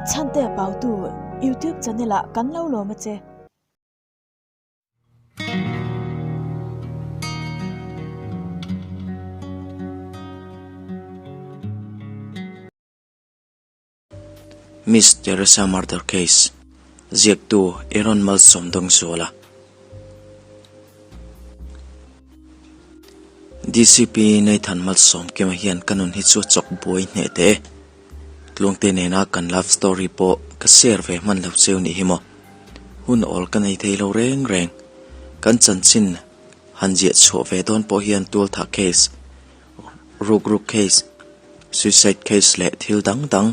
Chhantea Pautu YouTube channel ah kan lo lawm a che. Miss Teresa Murder Case ziaktu Aaron Malsawm Dawngzuala. DCP Nathan Malsawm Kima hian ka nun hi chu a chawk buai hneh teh e. Tluangte nena kan love story pawh ka share ve hman lo cheu nih hi maw. Hun awl ka nei thei lo reng reng. Kan chanchin han ziah chhuah ve dawn pawh hian tualthah case, rukruk case, suicide case leh thil dang dang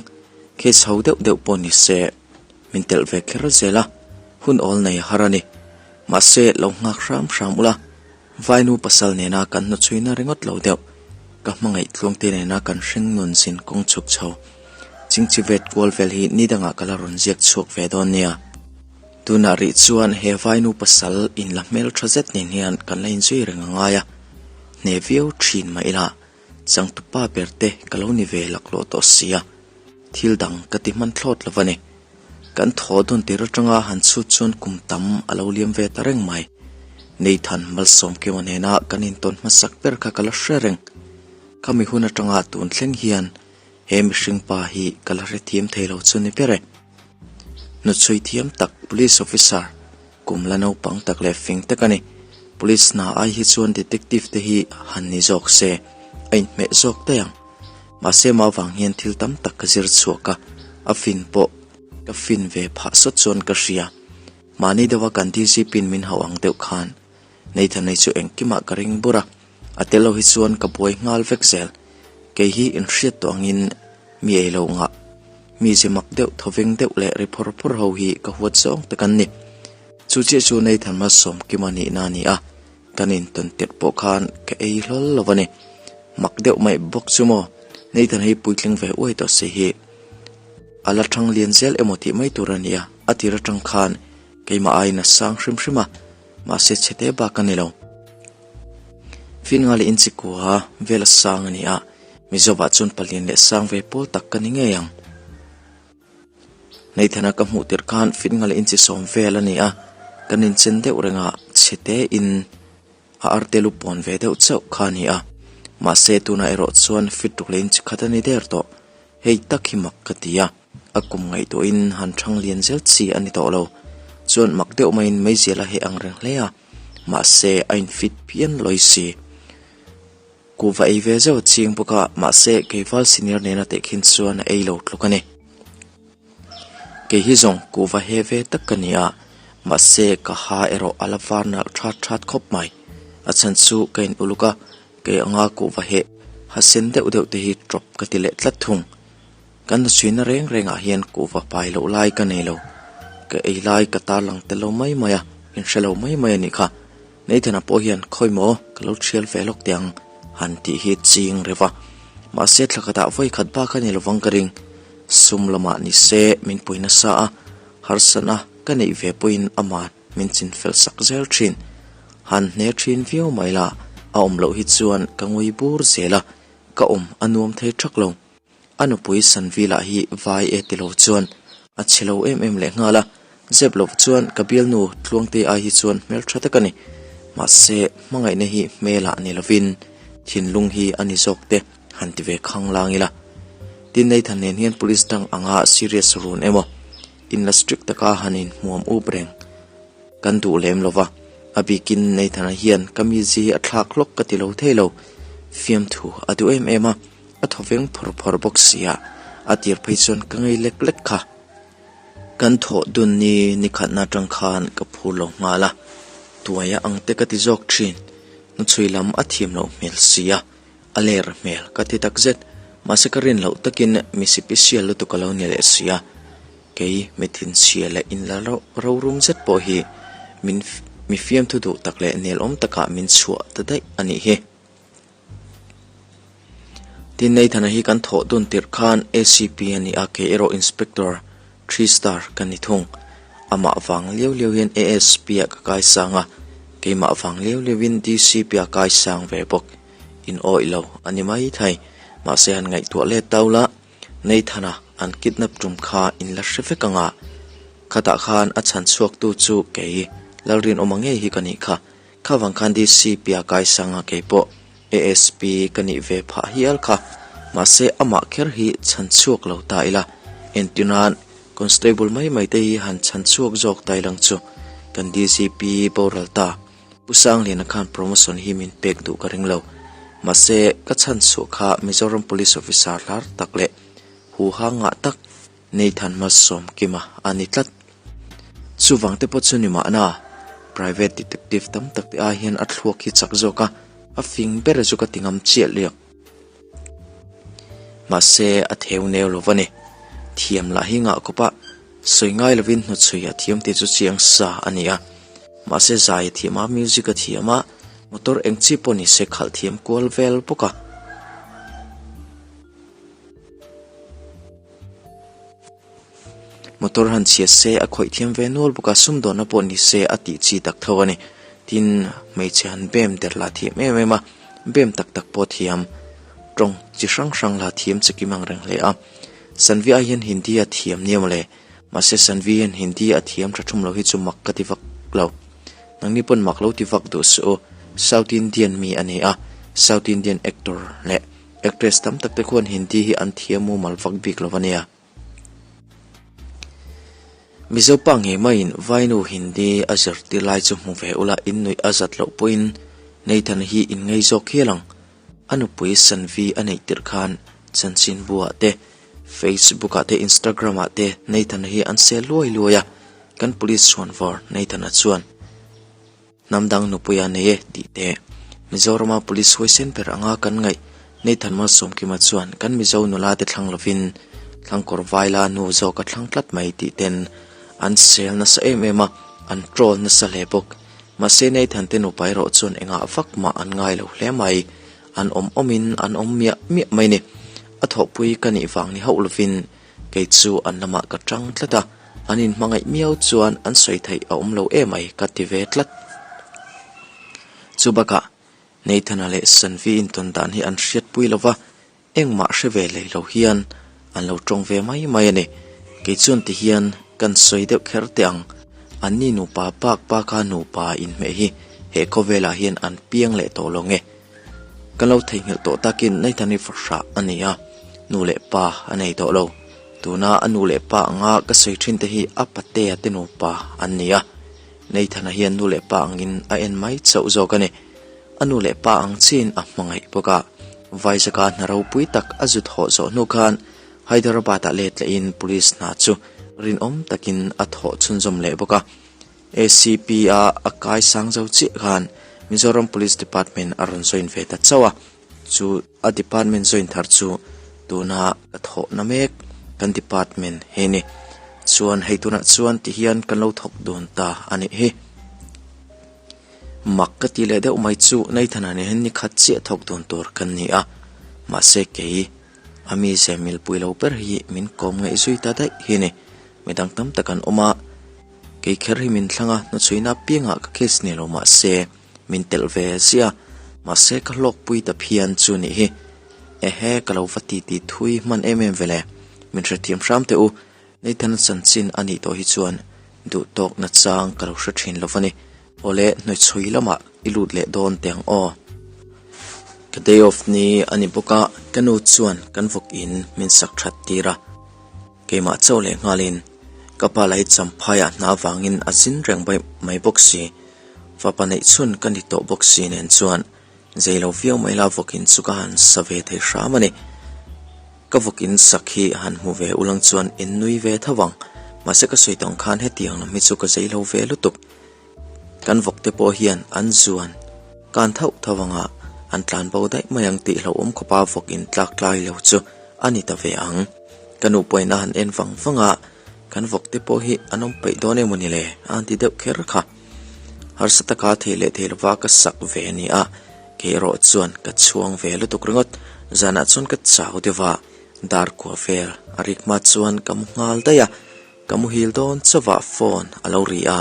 case ho deuh deuh pawh ni se min telh ve kher zel a, hun awl nei a har a ni. Mahse lo nghak hram hram ula. Vainu pasal nena kan hnuchhuina ringawt lo deuh, ka hmangaih tluangte nena kan hring nun zin kawng chhuk chho. Chingchi vet kual vel hi ni dangah ka la rawn ziak chhuak ve dawn nia. Tunah rih chuan he vainu pasal in la hmel tha zet nen hian kan la inzui reng a ngai a, hne viau thin mah ila changtupa ber te ka lo ni ve laklawh tawh sia, thil dang ka ti hman thlawt lo a ni. Kan thaw dawn tir atanga han chhut chuan kum tam a lo liam ve ta reng mai. Nathan Malsawmkiwa nena kan intawn hmasak ber kha ka la hre reng. Khami hun atanga tun thleng hian he mihring pa hi ka la hrethiam thei lo chu ni ber e. Hnuchhui thiam tak Police Officer kum la naupang tak leh fing tak a ni. Police hna ai hi chuan Detective te hi han ni zawk se a inhmeh zawk daih ang. Mahse mah avang hian thil tam tak ka zir chhuak a, a fin pawh ka fin ve phah sawt chuan ka hria. Mahni deuha kan DCP in min hauh ang deuh khan Nathan hi chu engkimah ka ring bur a, a tel lo hi chuan ka buai nghal vek zel. Kei hi inhriat tawh angin mi ei lo ngah, mi ze mak deuh, thawveng deuh leh ri phawr phawr ho hi ka huat zawng tak an ni. Chu chiah chu Nathan Malsawmkima nihna a ni a. Kan intawn tirh pawh khan ka ei hlawl lo a ni. Mak deuh mai bawk chu maw, Nathan hi puitling ve uai tawh si hi. A la thang lian zel emaw tih mai tur a ni a, a tir atang khan keimah aiin a sang hrim hrim a, mahse chhe te bak a ni lo. Finga leh inchikua vel a sang a ni a, Mizovah chuan palian leh sang ve pawl tak ka ni ngei ang. Nathana ka hmuh tirh khan fitnga leh inchisawm vel a ni a, kan inchen deuh reng a, chhe te in a arte lu pawn ve deuh chauh kha a ni a, mahse tunah erawh chuan fit ruk leh inchikhat a ni der tawh, hei tak hi mak ka ti a, a kum ngaihtuahin han thang lian zel chi a ni tawh lo, chuan mak deuh maiin meizial a heh ang reng hle a, mahse a infit phian lawi si. Kuhva ei ve zeuh a ching bawk a, mahse Keival senior nena tehkhin chuan a ei lo tluk a ni. Kei hi zawng kuhva he ve tak ka ni a, mahse ka ha erawh a la var nalh that that khawp mai. A chhan chu ka in uluk a, kei anga kuhva heh ha sen deuh deuh te hi tawp ka ti leh tlat thung. Kan hnuchhuina reng rengah hian kuhva pai loh lai ka nei lo. Ka ei lai ka tarlang tel lo mai mai a, inhre lo mai mai a nih kha. Nathan-a pawh hian khawi maw ka lo thial ve lawk teh ang han tih hi ching reuh a. Mahse thla khatah vawi khat bak a ni lovang ka ring. Sum lamah ni se min pui nasa a, harsatna ka neih ve pawhin amah min chin fel sak zel thin. Han hne thin viau mai la, a awm loh hi chuan ka ngui bur zel a, ka awm a nuam thei thak lo. A nupui Sanvi lah hi vai e ti lo chuan a chhe lo em em leh nghal a, zep loh chuan ka bialnu Tluangte ai hi chuan hmeltha tak a ni. Mahse, hmangaihna hi hmelah ni lovin thinlung hi a ni zawk te han ti ve khang lang ila. Tin, Nathan nen hian police dang anga serious run emaw inla strict taka han inhmuam up reng kan duh lem lo va, a bikin Nathan-a hian ka mizi hi a thlak hlawk ka ti lo thei lo, fiamthu a duh em em a. A thawveng phawr phawr bawk sia, a tir phei chuan ka ngei lek lek kha. Kan thawh dun ni ni khatna atang khan ka phur lo nghal a, tuaia ang te ka ti zawk thin. Hnuchhui lam a thiam loh hmel sia, a ler hmel ka ti tak zet. Mahse ka rin loh takin mi sipisial lutuk a lo ni leh sia, kei mi thinchhia leh inla rorum zet pawh hi min mi fiamthu duh tak leh nelawm takah min chhuah ta daih a nih hi. Tin, Nathan-a hi kan thawh dun tirh khan ACP a ni a, kei erawh Inspector three star ka ni thung. Amah vang liau liau hian ASP ah ka kai sang a, keimah vang liau liau in DCP ah kai sang ve bawk. In awih lo a ni mai thei. Mahse han ngaihtuah let tau la, Nathan-a. an kidnap tum kha in la hre vek ang a, khatah khan a chhan chhuaktu chu kei Lalrinawma ngei hi ka nih kha. Kha vang khan DCP a kaisang a kei pawh ASP ka nih ve phah hial kha. Mahse amah kher hi chhan chhuak lo ta ila, entirnan Constable mai mai te hi han chhan chhuak zawk ta ilang chu kan DCP boral ta. Pu Sangliana khan promotion hi min pek duh ka ring lo. Mahse, ka chhan chhuah kha Mizoram Police Officer hlar tak leh huha ngah tak Nathan Malsawmkima a ni tlat. Chuvang te pawh chu ni mahna, private detective tam tak te ai hian a thluak hi chak zawk a, a fing ber chu ka ti ngam chiah liak. Mahse, a theu neu lo va ni. Thiam lah hi ngah khawp a, sawi ngai lovin hnawchhui a thiam tih chu chiang sa a ni a. Mahse, zai a thiam a, music a thiam a, motor eng chi pawh ni se khalh thiam kual vel bawk a. Motor han chhia se a khawih thiam ve nual bawk a, sumdawnna pawh ni se a tih chi tak tho a ni. Tin, hmeichhe han bem der lah thiam em em a, bem tak tak pawh thiam, tawng chi hrang hrang lah thiam che kim ang reng hle a. Sanvi ai hian Hindi a thiam nia mawle, mahse Sanvi hian Hindi a thiam tha thum lo hi chu mak ka ti vak lo. Nangni pawn mak lo ti vak duh suh u, South Indian mi a ni a, South Indian actor leh actress tam tak te khuan Hindi hi an thiam mumal vak bik lo a nia. Mizo pa ngei maiin Vainu Hindi a zirtir lai chu hmu ve ula in nuih a zat loh pawhin Nathan hi in ngei zawk hial ang. A nupui Sanvi a neih tirh khan chanchinbu ah te, Facebook ah te, Instagram ah te Nathan hi an sel luai luai a, kan police chhuanvawr Nathan-a chuan Hnam dang nupui a nei e tih te, Mizorama Police huaisen ber anga kan ngaih Nathan Malsawmkima chuan kan Mizo nula te thlang lovin thlangkawr vaila nu zawk a thlang tlat mai tih ten an sel nasa em em a, an troll nasa hle bawk. Mahse Nathan te nupa erawh chuan engah vak mah an ngai lo hle mai, an awm awmin an awm miah miah mai ni. A thawhpui ka nih vang ni hauh lovin Kei chu an lamah ka tang tlat a, an inhmangaih miau chuan an sawi theih a awm lo emai ka ti ve tlat. Chu bakah Nathan-a leh Sanvi intawn dan hi an hriatpui lo va, engmah hre ve lei lo hian an lo tawng ve mai mai a ni. Kei chuan ti hian kan sawi deuh kher teh ang, anni nupa bak baka nupa inhmeh hi he khawvelah hian an piang leh tawh lo nge. Kan lo theihnghilh tawh takin Nathan-i fahrah a ni a, nu leh pa a nei tawh lo. Tuna a nu leh pa anga ka sawi thin te hi a patea te nupa an ni a, Nathan-a hian nu leh pa angin a en mai chauh zawk a ni. A nu leh pa ang chiin a hmangaih bawk a, Vaizaka hna ropui tak a zu thawh zawh hnu khan Hyderabad-ah let lehin police hna chu rinawm takin a thawh chhunzawm leh bawk a. ACP a a kai sang zo chiah khan Mizoram Police Department a rawn join ve ta chauh a, chu a department join thar chu tuna ka thawhna mek kan department hi a ni. Chuan hei tunah chuan ti hian kan lo thawk dawn ta a nih hi. Mak ka ti leh deuh mai chu Nathan-a nen hian ni khat chiah thawk dawn tur kan ni a, mahse kei a mize milpui lo ber hi min kawm ngaih zui ta daih hi a ni. Midang tam tak an awm a. Kei kher hi min thlang a, hnuchhuina apiangah ka case nei lo mahse min telh ve ziah a, mahse ka hlawkpui ta phian chu nih hi. Ehe, ka lo va ti ti thui hman em em vele, min hrethiam hram teh u, Nathan-a chanchin a nih tawh hi chuan duh tawk nachang ka lo hre thin lo va ni. Awle, hnuchhui lamah i lut leh dawn teh ang aw. Ka day off ni a ni bawk a, ka nu chuan kan vawk in min sak that tir a. Keimah chauh leh nghalin ka pa lah hi champhaiah hna avangin a zin reng mai bawk si. Fapa neih chhun ka ni tawh bawk si nen chuan zei lo viau mai la vawkin chu ka han sa ve thei hram a ni. Ka vawkin sak hi han hmu ve ulang chuan in nui ve tho ang. Mahse ka sawi tawng khan hetiang lam hi chu ka zei lo ve lutuk. Kan vawk te pawh hian an zuan kan thauh tho anga an tlan bo daih mai ang tih hlauhawm khawpa vawk in tlak tlai lo chu a ni ta ve ang. Ka nu pawhin a han en vang vang a, kan vawk te pawh hi an awm peih dawn emaw ni le a han ti deuh kher kha. Harsa taka thei leh thei lova ka sak ve a ni a, kei erawh chuan ka chhuang ve lutuk ringawt. Zanah chuan ka chau deuh a, dar kua vel a rik hma chuan ka mu nghal daih a. Ka muhil dawn chauhah phone a lo ri a,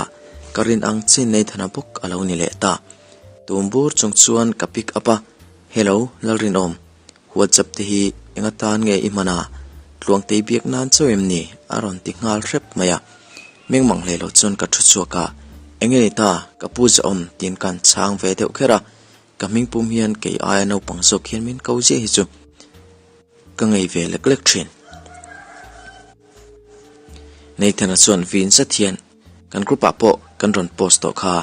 ka rin ang chin Nathan-a bawk a lo ni leh ta. Tum bur chung chuan ka pick up a, Hello, Lalrinawm, WhatsApp te hi eng atan nge i hman a? Tluangtei biak nan chauh em ni? a rawn ti nghal hrep mai a. Meng mang hle lo chuan ka thu chhuak a, Enge ni ta, ka pu zahawm tiin ka han chhang ve deuh kher a, ka hming pum hian kei aia naupang zawk hian min ko ziah hi chu ka ngei ve lek lek thin. Nathan-a chuan vin zet hian kan group ah pawh kan rawn post tawh kha,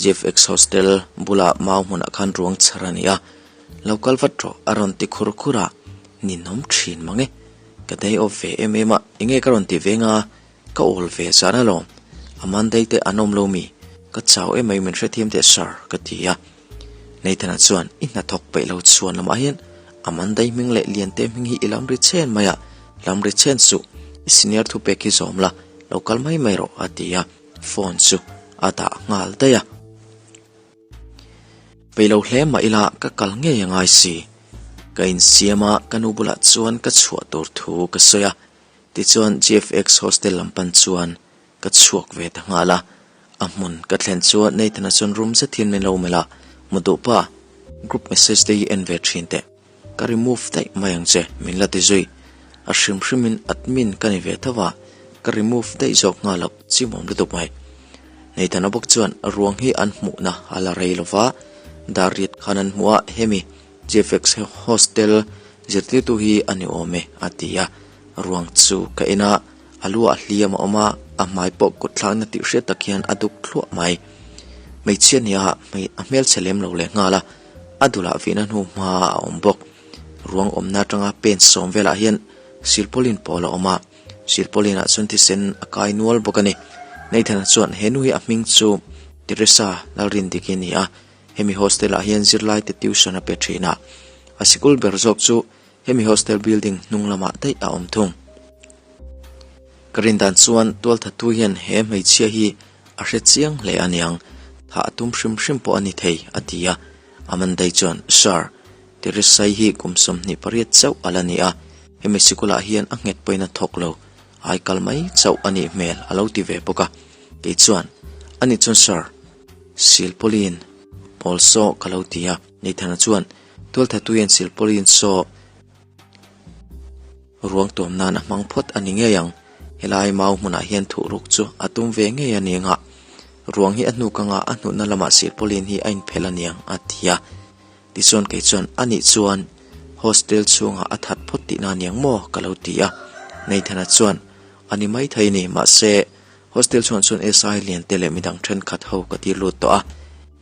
GFX Hostel bulah mau hmunah khan ruang chhar a ni a, lo kal vat rawh a rawn ti khur khur a, ninawm thin mang e, ka day off ve em em a, enge ka rawn ti veng a, ka awl ve zan alawm, a Monday te an awm lo mi, ka chau em mai min hrethiam teh sir ka ti a. Nathan-a chuan i hnathawk peih lo chhuan lamah hian a Monday hming leh Liante hming hi i lam ri chen mai a, lam ri chen suh, i senior thupek hi zawm la, lo kal mai mai rawh a ti a, phone chu a dah nghal daih a. Peih lo hle mah ila ka kal ngei a ngai si. Ka insiam a, ka nu bulah chuan ka chhuah tur thu ka sawi a, tichuan GFX hostel lam pan chuan Ka chhuak ve ta nghal a, a hmun ka thlen chuan Nathan-a chuan room zet hian min lo melh a, Mu duh pa, group message te hi en ve thin teh, ka remove daih mai ang che min la ti zui. A hrim hrimin admin ka ni ve tho a, ka remove daih zawk nghal loh chimawm lutuk mai. Nathan-a bawk chuan ruang hi an hmuhna a la rei lo va, dar riat khan an hmu a, hemi GFX hostel zirtirtu hi a ni awm e a ti a, ruang chu ka en a, A lu ah hliam a awm a, a hmai pawh kut thlakna tih hriat tak hian a duk thluah mai. Hmeichhia nia a hmelchhe lem lo leh nghal a, a dulah vihna hnu hma a awm bawk. Ruang awmna atanga pen sawm velah hian silpauline pawl a awm a, silpauline ah chuan thisen a kai nual bawk a ni. Nathan-a chuan he nu hi a hming chu Teresa Lalrindiki a ni a, hemi hostel ah hian zirlai te tuition a pe thin a, a sikul ber zawk chu Hemi hostel building hnung lamah daih a awm thung. Ka rin dan chuan tualthattu hian he hmeichhia hi a hre chiang hle a niang, thah a tum hrim hrim pawh a ni thei, a ti a. Amandai chuan, Sir, Teresai hi kum 28 chauh a la ni a, hemi sikulah hian a nghet pawhin a thawk lo, ai kal mai chauh a nih hmel a lo ti ve bawk a. Kei chuan, A nih chuan Sir, Silpauline pawl saw ka lo ti a. Nathan-a chuan, Tualthatuian silpauline saw ruang tuam nan a hmang phawt a ni ngei ang. Helai mau hmunah hian thuh ruk chu a tum ve ngei a ni ang a, ruang hi a hnuk anga a hnutna lamah silpauline hi a inphelh a ni ang a ti a. Tichuan kei chuan a nih chuan hostel chhungah a that phawt tihna a ni ang maw ka lo ti a. Nathan-a chuan a ni maithei a ni mahse hostel chhungah chuan SI Liante leh midang thenkhat ho ka tir lut tawh a.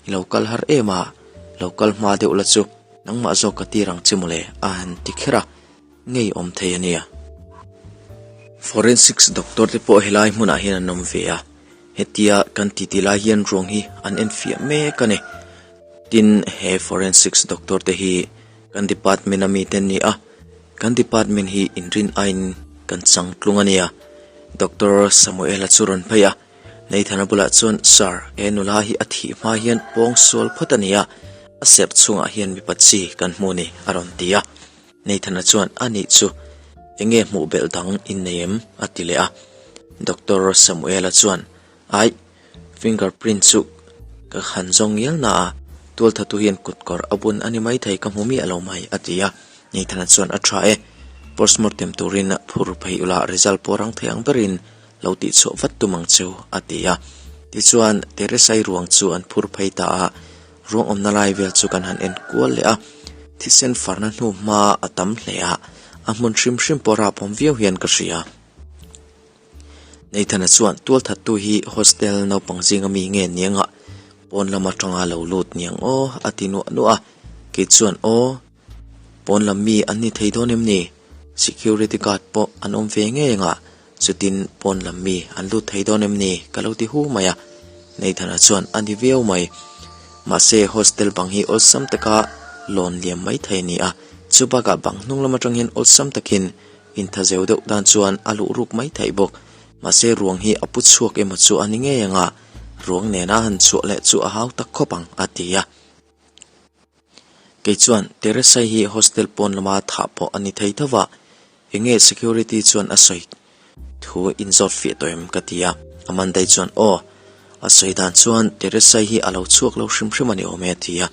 I lo kal har em a, lo kal hma deuh la chu nangmah zawk ka tir ang che mawle a han ti kher a, ngei awm thei a nia. Forensics doctor te pawh helai hmunah hian an awm ve a, hetia kan titi lai hian ruang hi an enfiah mek a ni. Tin, he forensics doctor te hi kan department a mite an ni a, kan department hi inrin aiin kan changtlung a nia. Doctor Samuel-a chu rawn phei a. Nathan-a bulah chuan, Sir, he nula hi a thih hma hian pawng sual phawt a ni a, a serh chhungah hian mipa chi kan hmu ni, a rawn ti a. Nathan-a chuan, A nih chu, enge hmuh belh dang in nei em? a ti leh a. Doctor Samuel-a chuan, Aih, finger print chu ka han zawng ngial na a, tualthatu hian kutkawr a bun a ni maithei ka hmu miah lo mai, a ti a. Nathan-a chuan, A tha e, postmortem turin phur phei ula result pawh rang thei ang berin Lo tihchhuah vat tum ang chu, a ti a. Tichuan, Teresai ruang chu an phur phei ta a, ruang awmna lai vel chu kan han en kual leh a. Thisen farna hnu hma a tam hle a, a hmun hrim hrim pawh rapawm viau hian ka hria. Nathan-a chuan tualthattu hi hostel naupang zinga mi nge niangah pawn lam atanga lo lut niang aw, a ti nuah nuah a. Kei chuan aw. Pawn lam mi an ni thei dawn em ni? Security guard pawh an awm ve ngei ang a, chutin pawn lam mi an lut thei dawn em ni? Ka lo ti hu mai a. Nathan-a chuan a ni viau mai. Mahse hostel bang hi awlsam taka lawn liam mai thei a ni a, chu bakah bang hnung lam atang hian awlsam takin inthazeu deuh dan chuan a luh ruk mai theih bawk. Mahse ruang hi a pu chhuak emaw chu a ni ngei ang a, ruang nena han chhuah leh chu a hau tak khawp ang, a ti a. Kei chuan Teresai hi hostel pawn lama thah pawh a ni thei tho va, enge security chuan a sawi thu in zawt fiah tawh em ka ti a. Amandai chuan aw, a sawi dan chuan Teresai hi a lo chhuak lo hrim hrim a ni awm e a ti a.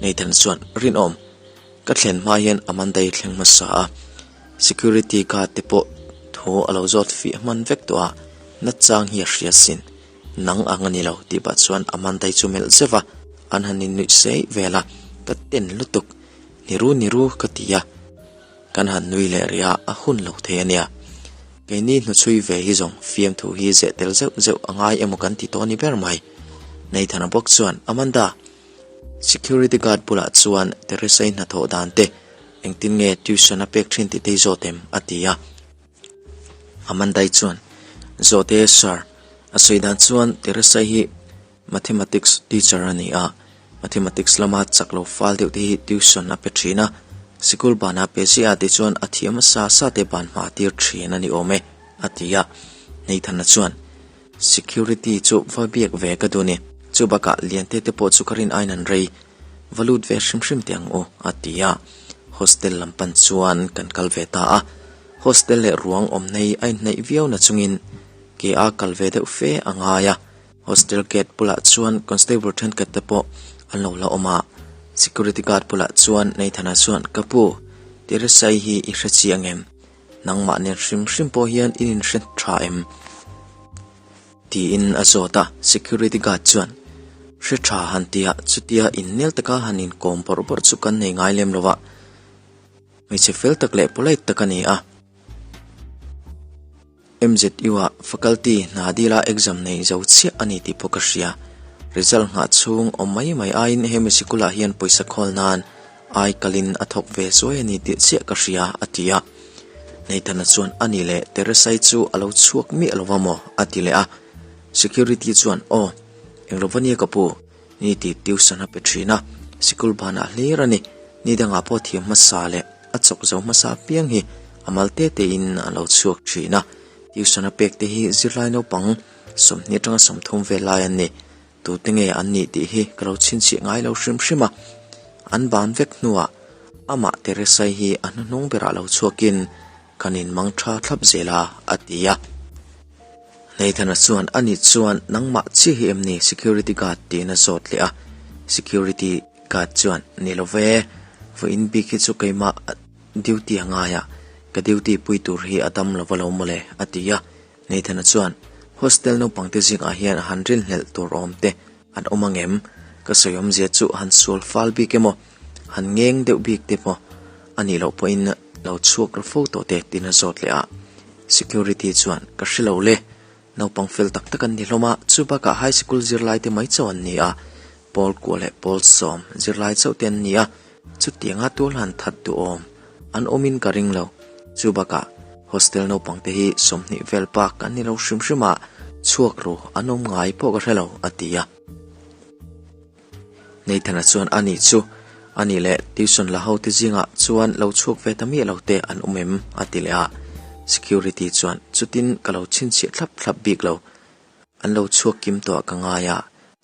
Nathan chuan rinawm, ka thlen hma hian Amandai thleng hmasa a. Security guard te pawh thu a lo zawt fiah hman vek tawh a, nachang hi a hria sin. Nang ang a ni lo tih pah chuan Amanda-i chu melh zeuh a, an han innuih sei vel a, ka ten lutuk, ni ru ni ru ka ti a, kan han nui leh rih a, a hun lo thei a nia. Keini hnuchhui ve hi zawng fiamthu hi zeh tel zeuh zeuh a ngai emaw kan ti tawh a ni ber mai. Nathan-a bawk chuan, Amanda! Security guard bulah chuan Teresa-i hnathawh dan te engtin nge tuition a pek thin tih te hi zawt em? a ti a. Amanda-i chuan, Zawt e sir, a sawi dan chuan Teresa-i hi Mathematics teacher a ni a, Mathematics lama chak lo fal deuh te hi tuition a pe thin a, sikul banah pe ziah a tichuan a thiam a sa sa te ban hma tir thin a ni awm e, a ti a. Nathan-a chuan, Security chu va biak ve ka duh ni, chu bakah Liante te pawh chu ka rin aiin an rei, va lut ve hrim hrim teh ang u, a ti a. Hostel lam pan chuan kan kal ve ta a, hostel leh ruang awm nei a inhnaih viau na chungin ke a kal ve deuh fe a ngai a. Hostel gate bulah chuan constable thenkhat te pawh an lo la awm a, security guard bulah chuan Nathan-a chuan, Ka pu, Teresai hi i hre chiang em? Nangmah nen hrim hrim pawh hian in inhre tha em? Tiin a zawt a, security guard chuan, Hre tha han tia, chutia innel taka han inkawm bawrh bawrh chu kan nei ngai lem lo a, hmeichhe fel tak leh polite tak a ni a. MZU-ah faculty hna dila exam nei zo chiah a ni tih pawh ka hria. Result nghah chhung awm mai mai aiin hemi sikulah hian pawisa khawl nan ai kalin a thawk ve zuai a ni tih chiah ka hria, a ti a. Nathan-a chuan a ni leh Teresai chu a lo chhuak miah lo va maw? a ti leh a. Security chuan, Aw, eng lo va nia ka pu, ni ti tuition a pe thin a, sikul banah hlir a ni, ni dangah pawh thiam hmasa leh a chawk zo hmasa apiang hi a mal te tein a lo chhuak thin a, tuition a pek te hi zirlai naupang 20 atanga 30 vel lai an ni, tute nge an nih tih hi ka lo chhinchhiah ngai lo hrim hrim a, an ban vek hnuah amah Teresai hi a hnuhnung berah lo chhuakin kan inmang tha thlap zel a, a ti a. Nathan-a chuan, Ani chuan nangmah chiah hi em ni security guard tiin a zawt leh a. Security guard chuan, Ni lo ve, vawiin bik hi chu keimah duty a ngai a, ka duty pui tur hi a dam lo va lo mawle, a ti a. Nathan-a chuan, Hostel naupangte zingah hian han rinhlelh tur awm te an awm ang em? Ka sawi awmzia chu han sual fal bik emaw, han ngeng deuh bik te pawh a nih loh pawhin lo chhuak ra fo tawh te tiin a zawt leh a. Security chuan, Ka hre lo le, naupang fel tak tak an ni hlawm a, chu bakah high sikul zirlai te mai chauh an ni a, pawl kua leh pawl sawm zirlai chauh te an ni a, chutianga tual han that duhawm an awmin ka ring lo. Chu bakah hostel naupang te hi 20 vel bak an ni lo hrim hrim a, chhuak ru an awm ngai pawh ka hre lo, a ti a. Nathan-a chuan a nih chu, A nih leh tuition la ho te zingah chuan lo chhuak ve ta miah lo te an awm em? a ti leh a. Security chuan chutin ka lo chhinchhiah thlap thlap bik lo. An lo chhuak kim tawh ah ka ngai a,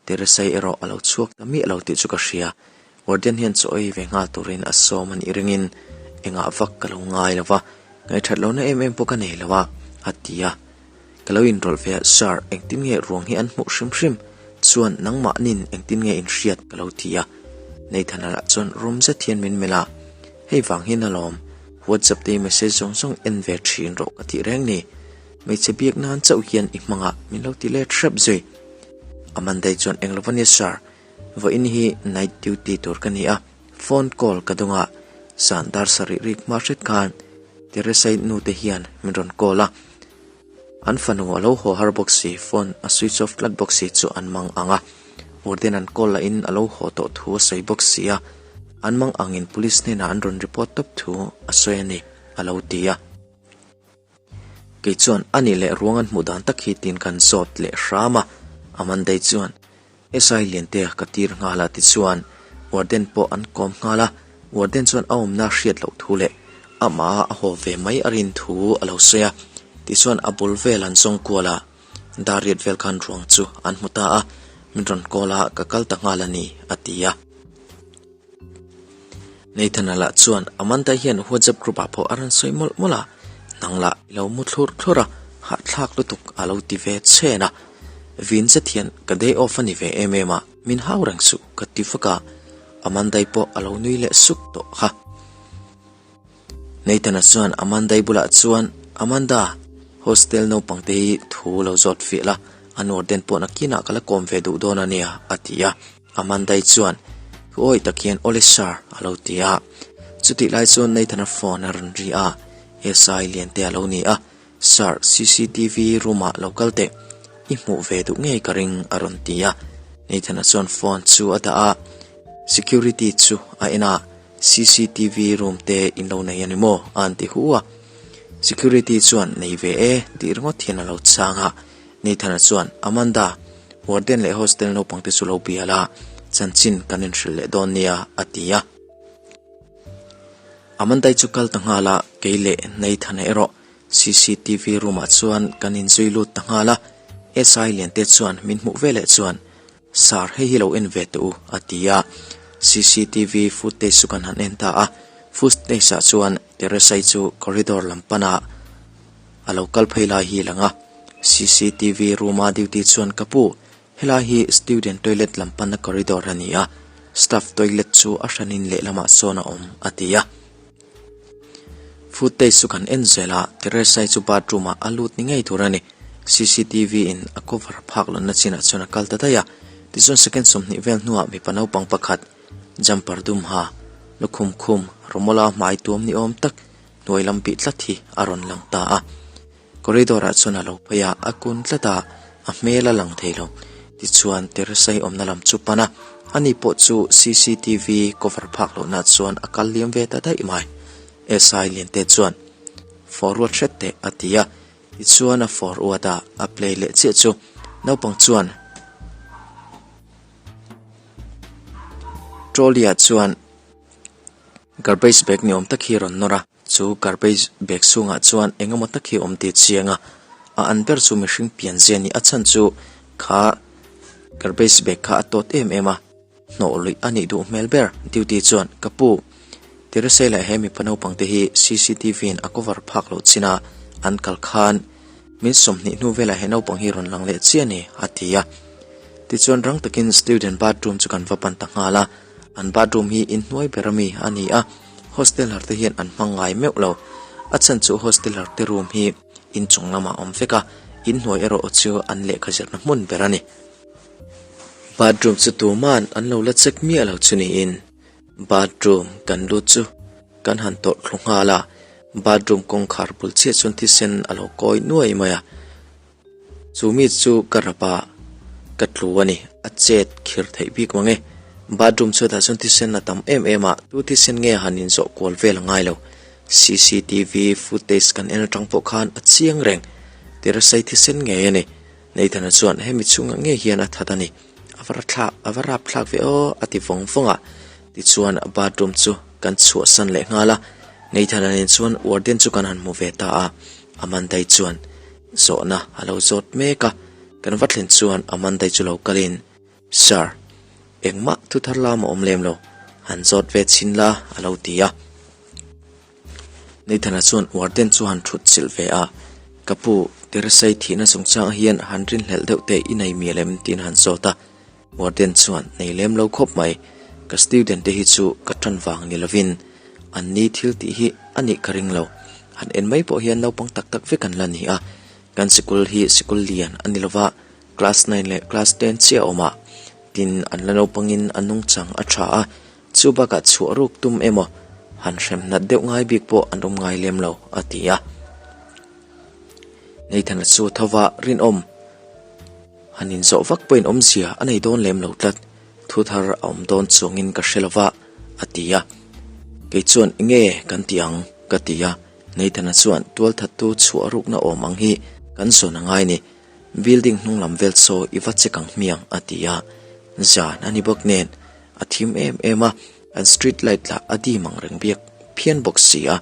Teresai erawh a lo chhuak ta miah lo tih chu ka hria. Warden hian chaw ei ve nghal turin a sawm a nih ringin engah vak ka lo ngai lo va, ngaihthat lohna em em pawh ka nei lo a, a ti a. Ka lo inrawlh ve a, Sir, engtin nge ruang hi an hmuh hrim hrim? Chuan nangmahnin engtin nge inhriat? ka lo ti a. Nathan-a lah chuan rum zet hian min melh a, Hei vang hian alawm, WhatsApp te i message zawng zawng en ve thin rawh ka tih reng ni. Hmeichhe biak nan chauh hian i hmang a, min lo ti let hrep zui. Amanda-i chuan eng lo va nia Sir, vawiin hi night duty tur ka ni a, phone call ka dawng a, zan dar sarih rik hma hret khan Teresa-i nute hian min rawn call a, An fanu a lo haw har bawk si, phone a switch off tlat bawk si chu an mang ang a. Warden an call lahin a lo haw tawh thu a sawi bawk si a, an mang angin police hnenah an rawn report tawp thu a sawi a ni, a lo ti a. Kei chuan a nih leh ruang an hmuh dan tak hi tiin kan zawt leh hram a, Amandai chuan SI Liantea ka tir nghal a tichuan warden pawh an kawm nghal a, warden chuan a awmna hriat loh thu leh amah a haw ve mai a rin thu a lo sawi a, tichuan a bul vel an zawng kual a, dar riat vel khan ruang chu an hmu ta a, min rawn call a ka kal ta nghal a ni a ti a. Nathan-a lah chuan Amanda hian WhatsApp group ah pawh a rawn sawi mawlh mawlh a, nang lah i lo mu thlurh thlurh a, hahthlak lutuk a lo ti ve chhen a. Vin zet hian ka day off a ni ve em em a, min hau reng suh ka ti vak a, Amanda-i pawh a lo nui leh suk tawh kha. Nathan-a chuan Amanda-i bulah chuan, Amanda, hostel naupang te hi thu lo zawt fiah la, an warden pawh nakinah ka la kawm ve duh dawn a nia, a ti a. Amanda-i chuan thu awih tak hian, Awle sir, a lo ti a. Chutih lai chuan Nathan-a phone a rawn ri a, SI Liante a lo ni a. Sir, cctv room ah lo kal teh, i hmuh ve duh ngei ka ring a rawn ti a. Nathan-a chuan phone chu a dah a, security chu a en a, cctv room te in lo nei a ni maw? a an ti hu a. Security chuan nei ve e tih ringawt hian a lo chhang a. Nathan-a chuan, Amanda, warden leh hostel naupang te chu lo bial a, chanchin kan inhrilh leh dawn nia a ti a. Amandai chu kal ta nghal a, kei leh Nathan-a erawh cctv room ah chuan kan inzui lut ta nghal a, SI Liante chuan min hmuh veleh chuan, Sir, hei hi lo en ve teh u, a ti a. Cctv footage chu kan han en ta a, footage ah chuan Teresa-i chu corridor lam panah a lo kal phei lai hi a lang a. Cctv room a duty chuan, Ka pu, Helai hi student toilet lam panna corridor a ni a, staff toilet chu a hranin lehlamah sawn a awm, a ti a. Footage chu kan en zel a, Teresa-i chu bathroom ah a lut ni ngei tur a ni. Cctv in a cover phak lawmna chinah chuan a kal ta daih a, tichuan second 20 vel hnuah mipa naupang pakhat jumper dum ha, lukhum khum, rawmawla hmai tuam ni awm tak hnuai lam bih tlat hi a rawn lang ta a. Corridor ah chuan a lo phei a, a kun tlat a, a hmel a lang thei lo. Tichuan Teresai awmna lam chu pan a, ani pawh chu cctv cover phak lohna chuan a kal liam ve ta daih mai. SI Liante chuan forward hret teh a ti a, tichuan a forward a, a play leh chiah chu naupang chuan trolley ah chuan garbage bag ni awm tak hi a rawn nawr a. Chu garbage bag chhungah chuan eng emaw tak hi a awm tih chiang a, a an ber chu mihring pian zia a ni. A chhan chu kha garbage bag kha a tawt em em a, hnawh luih a nih duh hmel ber. Duty chuan, Ka pu, Teresa leh he mipa naupang te hi cctv in a cover phak loh chin a, an kal khan min 20 hnu velah he naupang hi rawn lang leh chiah a ni, a ti a. Tichuan rang takin student bathroom chu kan va pan ta nghal a, an bathroom hi inhnuai ber ami a ni a. Hosteler te hian an hmang ngai meuh lo. A chhan chu hosteler te room hi inchung lamah a awm vek a, inhnuai erawh chu an lehkha zirna hmun ber a ni. Bathroom chu tuman an lo la check miah lo chu niin bathroom kan lut chu kan han tawrh thlu nghal a, bathroom kawngkhar bul chiah chuan thisen a lo kawi nuai mai a. Chu mi chu ka rap a, ka tlu a ni. A chet khir theih bik mang e. Bathroom chhuatah chuan thisen a tam em em a, tu thisen nge han inzawh kual vel a ngai lo. Cctv footage kan en atang pawh khan a chiang reng. Terasai thisen ngei a ni. Nathan-a chuan hemi chhungah ngei hian a that a ni. A va thlak, a va rap thlak ve aw, a ti vawng vawng a. Tichuan bathroom chu kan chhuahsan leh nghal a. Nathan-a nen chuan warden chu kan han hmu ve ta a. Amanda-i chuan Zawhna a lo zawt mek a, kan va thlen chuan Amanda chu lo kalin, Sir, engmah thu thar lam a awm lem lo, han zawt ve chhin la, a lo ti a. Nathan-a chuan warden chu han thut chilh ve a, Ka pu, Teresai thihna chungchangah hian han rinhlelh deuh teh i nei mial em? tiin han zawt a. Warden chuan, Nei lem lo khawp mai, ka student te hi chu ka tan vang ni lovin an ni thil tih hi a nih ka ring lo. Han en mai pawh hian naupang tak tak vek an la ni a, kan sikul hi sikul lian a ni lova, class nine leh class ten chiah a awm a, tin an la naupangin a nungchang a tha a, chu bakah chhuah ruk tum emaw han hrem nat deuh ngai bik pawh an awm ngai lem lo, a ti a. Nathan-a chu tho va rinawm. Han inzawh vak pawhin awmzia a nei dawn lem lo tlat, thu thar a awm dawn chuangin ka hre lova, a ti a. Kei chuan enge kan ti ang? ka ti a. Nathan-a chuan tualthattu chhuah rukna awm ang hi kan zawn a ngai ni, building hnung lam vel chaw i va check ang hmiang, a ti a. Zan a ni bawk nen, a thim em em a, an street light lah a dim ang reng biak phian bawk si a,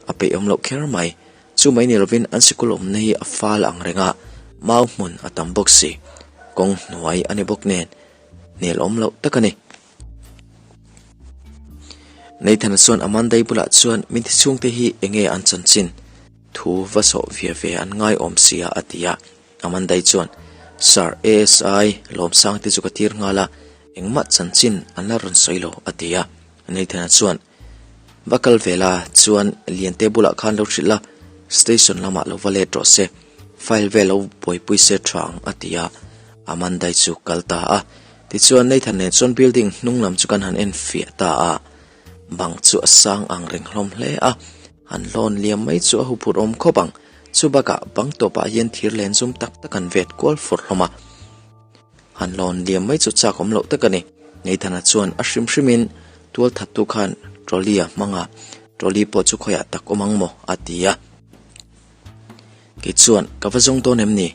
a peih awm loh kher mai. Chu mai ni lovin an sikul awmna hi a fal ang reng a, mau hmun a tam bawk si. Kawng hnuai a ni bawk nen, hnial awm loh tak a ni. Nathan-a chuan Amanda-i bulah chuan min thi chhungte hi enge an chanchin thu va sawh ve ve an ngai awm sia a ti a. Amanda-i chuan, Sir, ASI Lawmsangte chu ka tir nghal a, engmah chanchin an la rawn sawi lo a ti a. Nathan-a chuan. Va kal ve la, chuan Liante bulah khan lo hrilh la, station lamah lo va let rawh se, file vel lo buaipui se tha ang a ti a, Amanda-i chu kal ta a. Tichuan Nathan nen chuan building hnung lam chu kan han en fiah ta a, bang chu a sang ang reng hlawm hle a, han hlawn liam mai chu a huphurh awm khawp ang, chu bakah bang tawpah hian thir len zum tak tak an vet kual fur hlawm a. Han lawn liam mai chu chak awm loh tak a ni. Nathan-a chuan a hrim hrimin tual thattu khan trolley a hmang a, trolley pawh chu khawiah tak awm ang maw? a ti a. Kei chuan, Ka va zawng dawn em ni?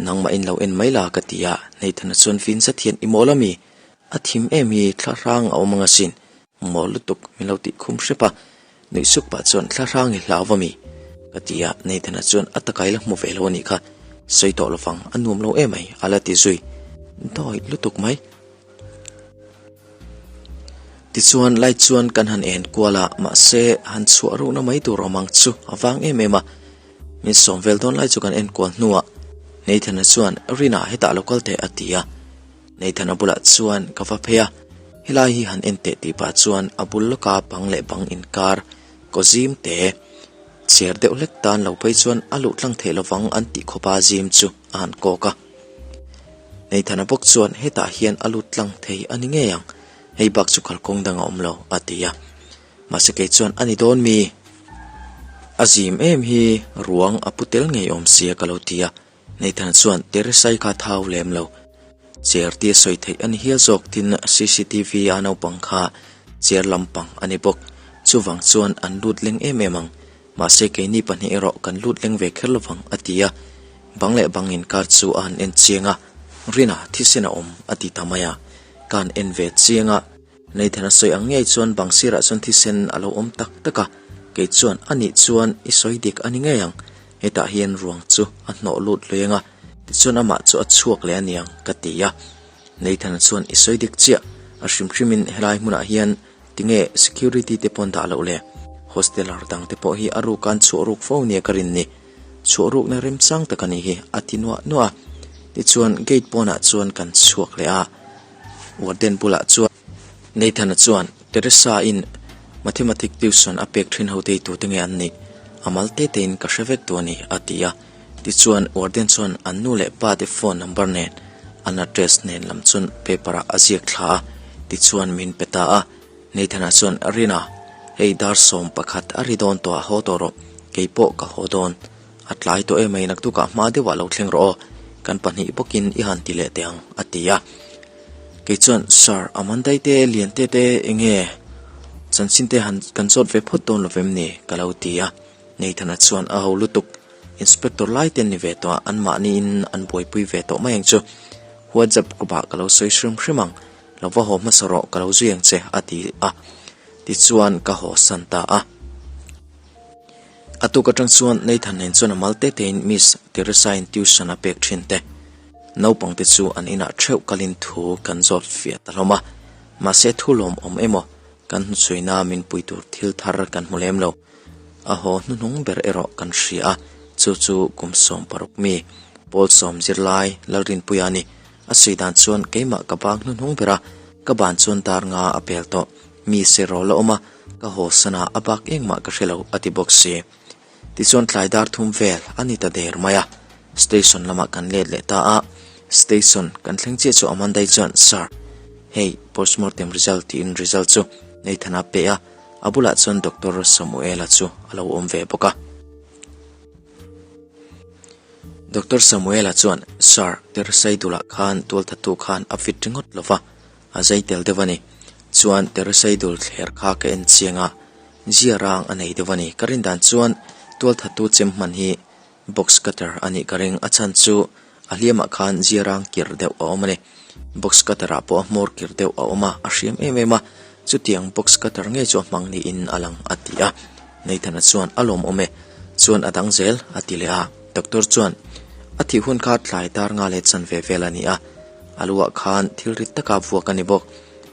Nangmah in lo en mai la ka ti a. Nathan-a chuan fin zet hian, I mawl a mi? A thim em hi thla hrang a awm ang asin. Mawl lutuk min lo tih khum hrep a, nuih suk pah chuan thla hrang i hlau va mi? Ka ti a, Nathan-a chuan a takai la hmu ve lo a nih kha, sawi tawh lovang, a nuam lo emai a la ti zui dawi lutuk mai. Tichuan light chuan kan han en kual a, mahse han chhuah rukna mai tur awm ang chu a vang em em a, min sawm vel dawn lai chu kan en kual hnuah Nathan-a chuan Rina hetah lo kal teh a ti a. Nathan-a bulah chuan ka va phei a, helai hi han en teh tih pah chuan a bul lawka bang leh bang inkar kaw zim te cher deuh hlek tan lo phei chuan a luh tlang theih lovang an tih khawpa zim chu a han kawk a. Nathan-a bawk chuan hetah hian a lut tlang thei a ni ngei ang, hei bak chu kalkawng dang a awm lo a ti a. Mahse kei chuan a ni dawn mi? A zim em hi ruang a pu tel ngei awm sia ka lo ti a. Nathan chuan Teresai kha thau lem lo. Chair tia sawi theih a ni hial zawk tin cctv a naupang kha chair lampang a ni bawk. Chuvang chuan an lut leng em em ang. Mahse keini pahnih erawh kan lut leng ve kher lovang a ti a. Bang leh bang inkar chu a han en chiang a, Rina thisen a awm a ti ta mai a. Ka han en ve chiang a. Nathan a sawi ang ngei chuan bang sirah chuan thisen a lo awm tak tak a, kei chuan a nih chuan i sawi dik a ni ngei ang, hetah hian ruang chu a hnawh lut luiang a, tichuan amah chu a chhuak leh a niang ka ti a. Nathan-a chuan i sawi dik chiah, a hrim hrimin helai hmunah hian tinge security te pawn dah loh le, hosteler dang te pawh hi a ruk an chhuah ruk fo nia ka rin ni, chhuah rukna remchang tak a nih hi a ti nuah nuah a, tichuan gate pawnah chuan kan chhuak leh a. Warden bulah chuan Nathan-a chuan Teresa-in Mathematic tuition a pek thin ho te tute nge an nih? A mal te tein ka hre vek duh a ni, a ti a. Tichuan Warden chuan an nu leh pa te phone number nen an address nen lam chuan paper ah a ziak thla a, tichuan min pe ta a. Nathan-a chuan Rina, hei dar 11 a ri dawn tawh a haw tawh rawh, keipawh ka haw dawn. A tlai tawh em mai naktukah hma deuhah lo thleng rawh aw, kan pahnih bawkin i han ti leh teh ang, a ti a. Kei chuan, Sir, Amandai te, Liante te enge chanchin te han kan zawt ve phawt dawn lovem ni? ka lo ti a. Nathan-a chuan a ho lutuk, Inspector lai te an ni ve tawh a, anmahniin an buaipui ve tawh mai ang chu. WhatsApp group-ah ka lo sawi hrim hrim ang, lo va haw hmasa rawh ka lo zui ang che, a ti a. Tichuan ka haw san ta a. A tuk atang chuan Nathan nen chuan a mal te tein Miss Teresa-in tuition a pek thin te. Naupang te chu an inah theuh kalin thu kan zawt fiah ta hlawm a. Mahse thu lawmawm emaw kan hnuchhuina min pui tur thil thar kan hmu lem lo. A haw hnuhnung ber erawh kan hria a, chu chu kum 16 mi, Paul sawm zirlai Lalrinpuia a ni. A sawi dan chuan keimah ka bang hnuhnung ber a, ka ban chuan dar nga a pel tawh. Mi serawl a awm a, ka haw sana a bak engmah ka hre lo a ti bawk si. Tichuan tlai dar thum vel a ni ta der mai a, station lamah kan let leh ta a, station kan thleng chiah chu Amandai chuan Sir, hei postmortem result tiin result chu Nathan a pe a, a bulah chuan Doctor Samuela chu a lo awm ve bawk a. Doctor Samuela chuan Sir, Tersaidula khan tualthattu khan a fit ringawt lo va, A zai tel deuh a ni. Chuan Teresai dul thler kha ka en chiang a, zia rang a nei deuh a ni. Ka rin dan chuan tualthattu chem hman hi box cutter a nih ka ring. A chhan chu a hliamah khan zia rang kir deuh a awm a ni. Box cutter ah pawh a hmawr kir deuh a awm a, a hriam em em a. Chutiang box cutter ngei chu a hmang niin a lang a ti a. Nathan-a chuan a lawmawm e. Chuan a dang zel a ti leh a. Doctor chuan a thih hun kha tlai tar nga leh chanve vel a ni a. A luah khan thil rit taka vuak a ni bawk.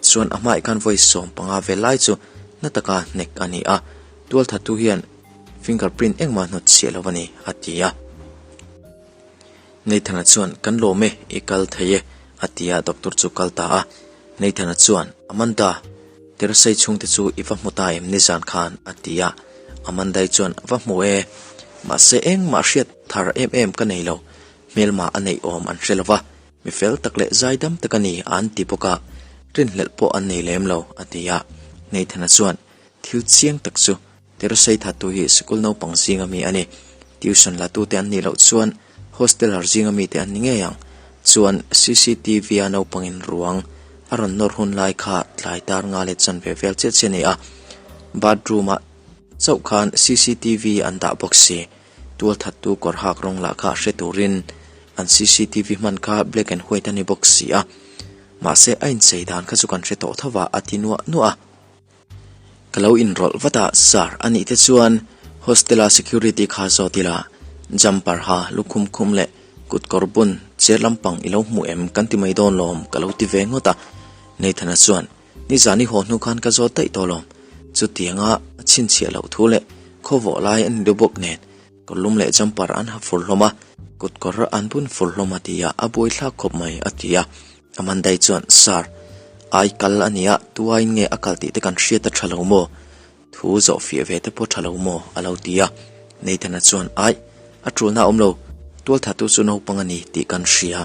Chuan a hmaih khan vawi 15 vel lai chu na taka hnek a ni a, tualthattu hian finger print engmah hnawt chhiah lo a ni, a ti a. Nathan-a chuan, Kan lawm e, i kal thei e, a ti a, doctor chu kal ta a. Nathan-a chuan, Amanda! Terasai chhungte chu i va hmu ta em nizan khan? a ti a. Amandai chuan, Va hmu e. Mahse engmah hriat thar em em ka nei lo. Hmelma a neih awm an hre lo va, mi fel tak leh zaidam tak a ni an ti bawk a, rinhlelh pawh an nei lem lo, a ti a. Nathana chuan, Thil chiang tak chu Terasai thattu hi sikul naupang zinga mi a ni. Tuition la tute an nih loh chuan hosteler zinga mite an ni ngei ang. Chuan CCTV-a naupangin ruang a rawn nawr hun lai kha tlai tar nga leh chanve vel chiah chiah a ni a. Bathroom-ah chauh khan CCTV an dah bawk si. Tual thattu kawr hak rawng lah kha hre turin an CCTV hman kha black and white a ni bawk si a. Mahse a inchei dan kha chu kan hre tawh tho va a ti nuah nuah a. Ka lo inrawlh vat a, Sir, a nih te chuan hostel-a security kha zawt ila, jumper ha lukhum khum leh kut kawr bun chair lampang i lo hmu em kan ti mai dawn lawm ka lo ti ve ngawt a. Nathan-a chuan, Nizan i haw hnu khan ka zawt daih tawh lawm, chutianga a chhinchhiah loh thu leh khawvawh lai a ni deuh bawk nen kawr lum leh jumper an ha fur hlawm a, kut kawr an bun fur hlawm a ti a, a buaithlak khawp mai a ti a. Amandai chuan, Sir, ai kal a nia, tuain nge a kal tih te kan hriat a tha lo maw? Thu zawh fiah ve te pawh tha lo maw? a lo ti a. Nathan-a chuan, Aih, a tulna a awm lo, tualthatu chu naupang a ni tih kan hria.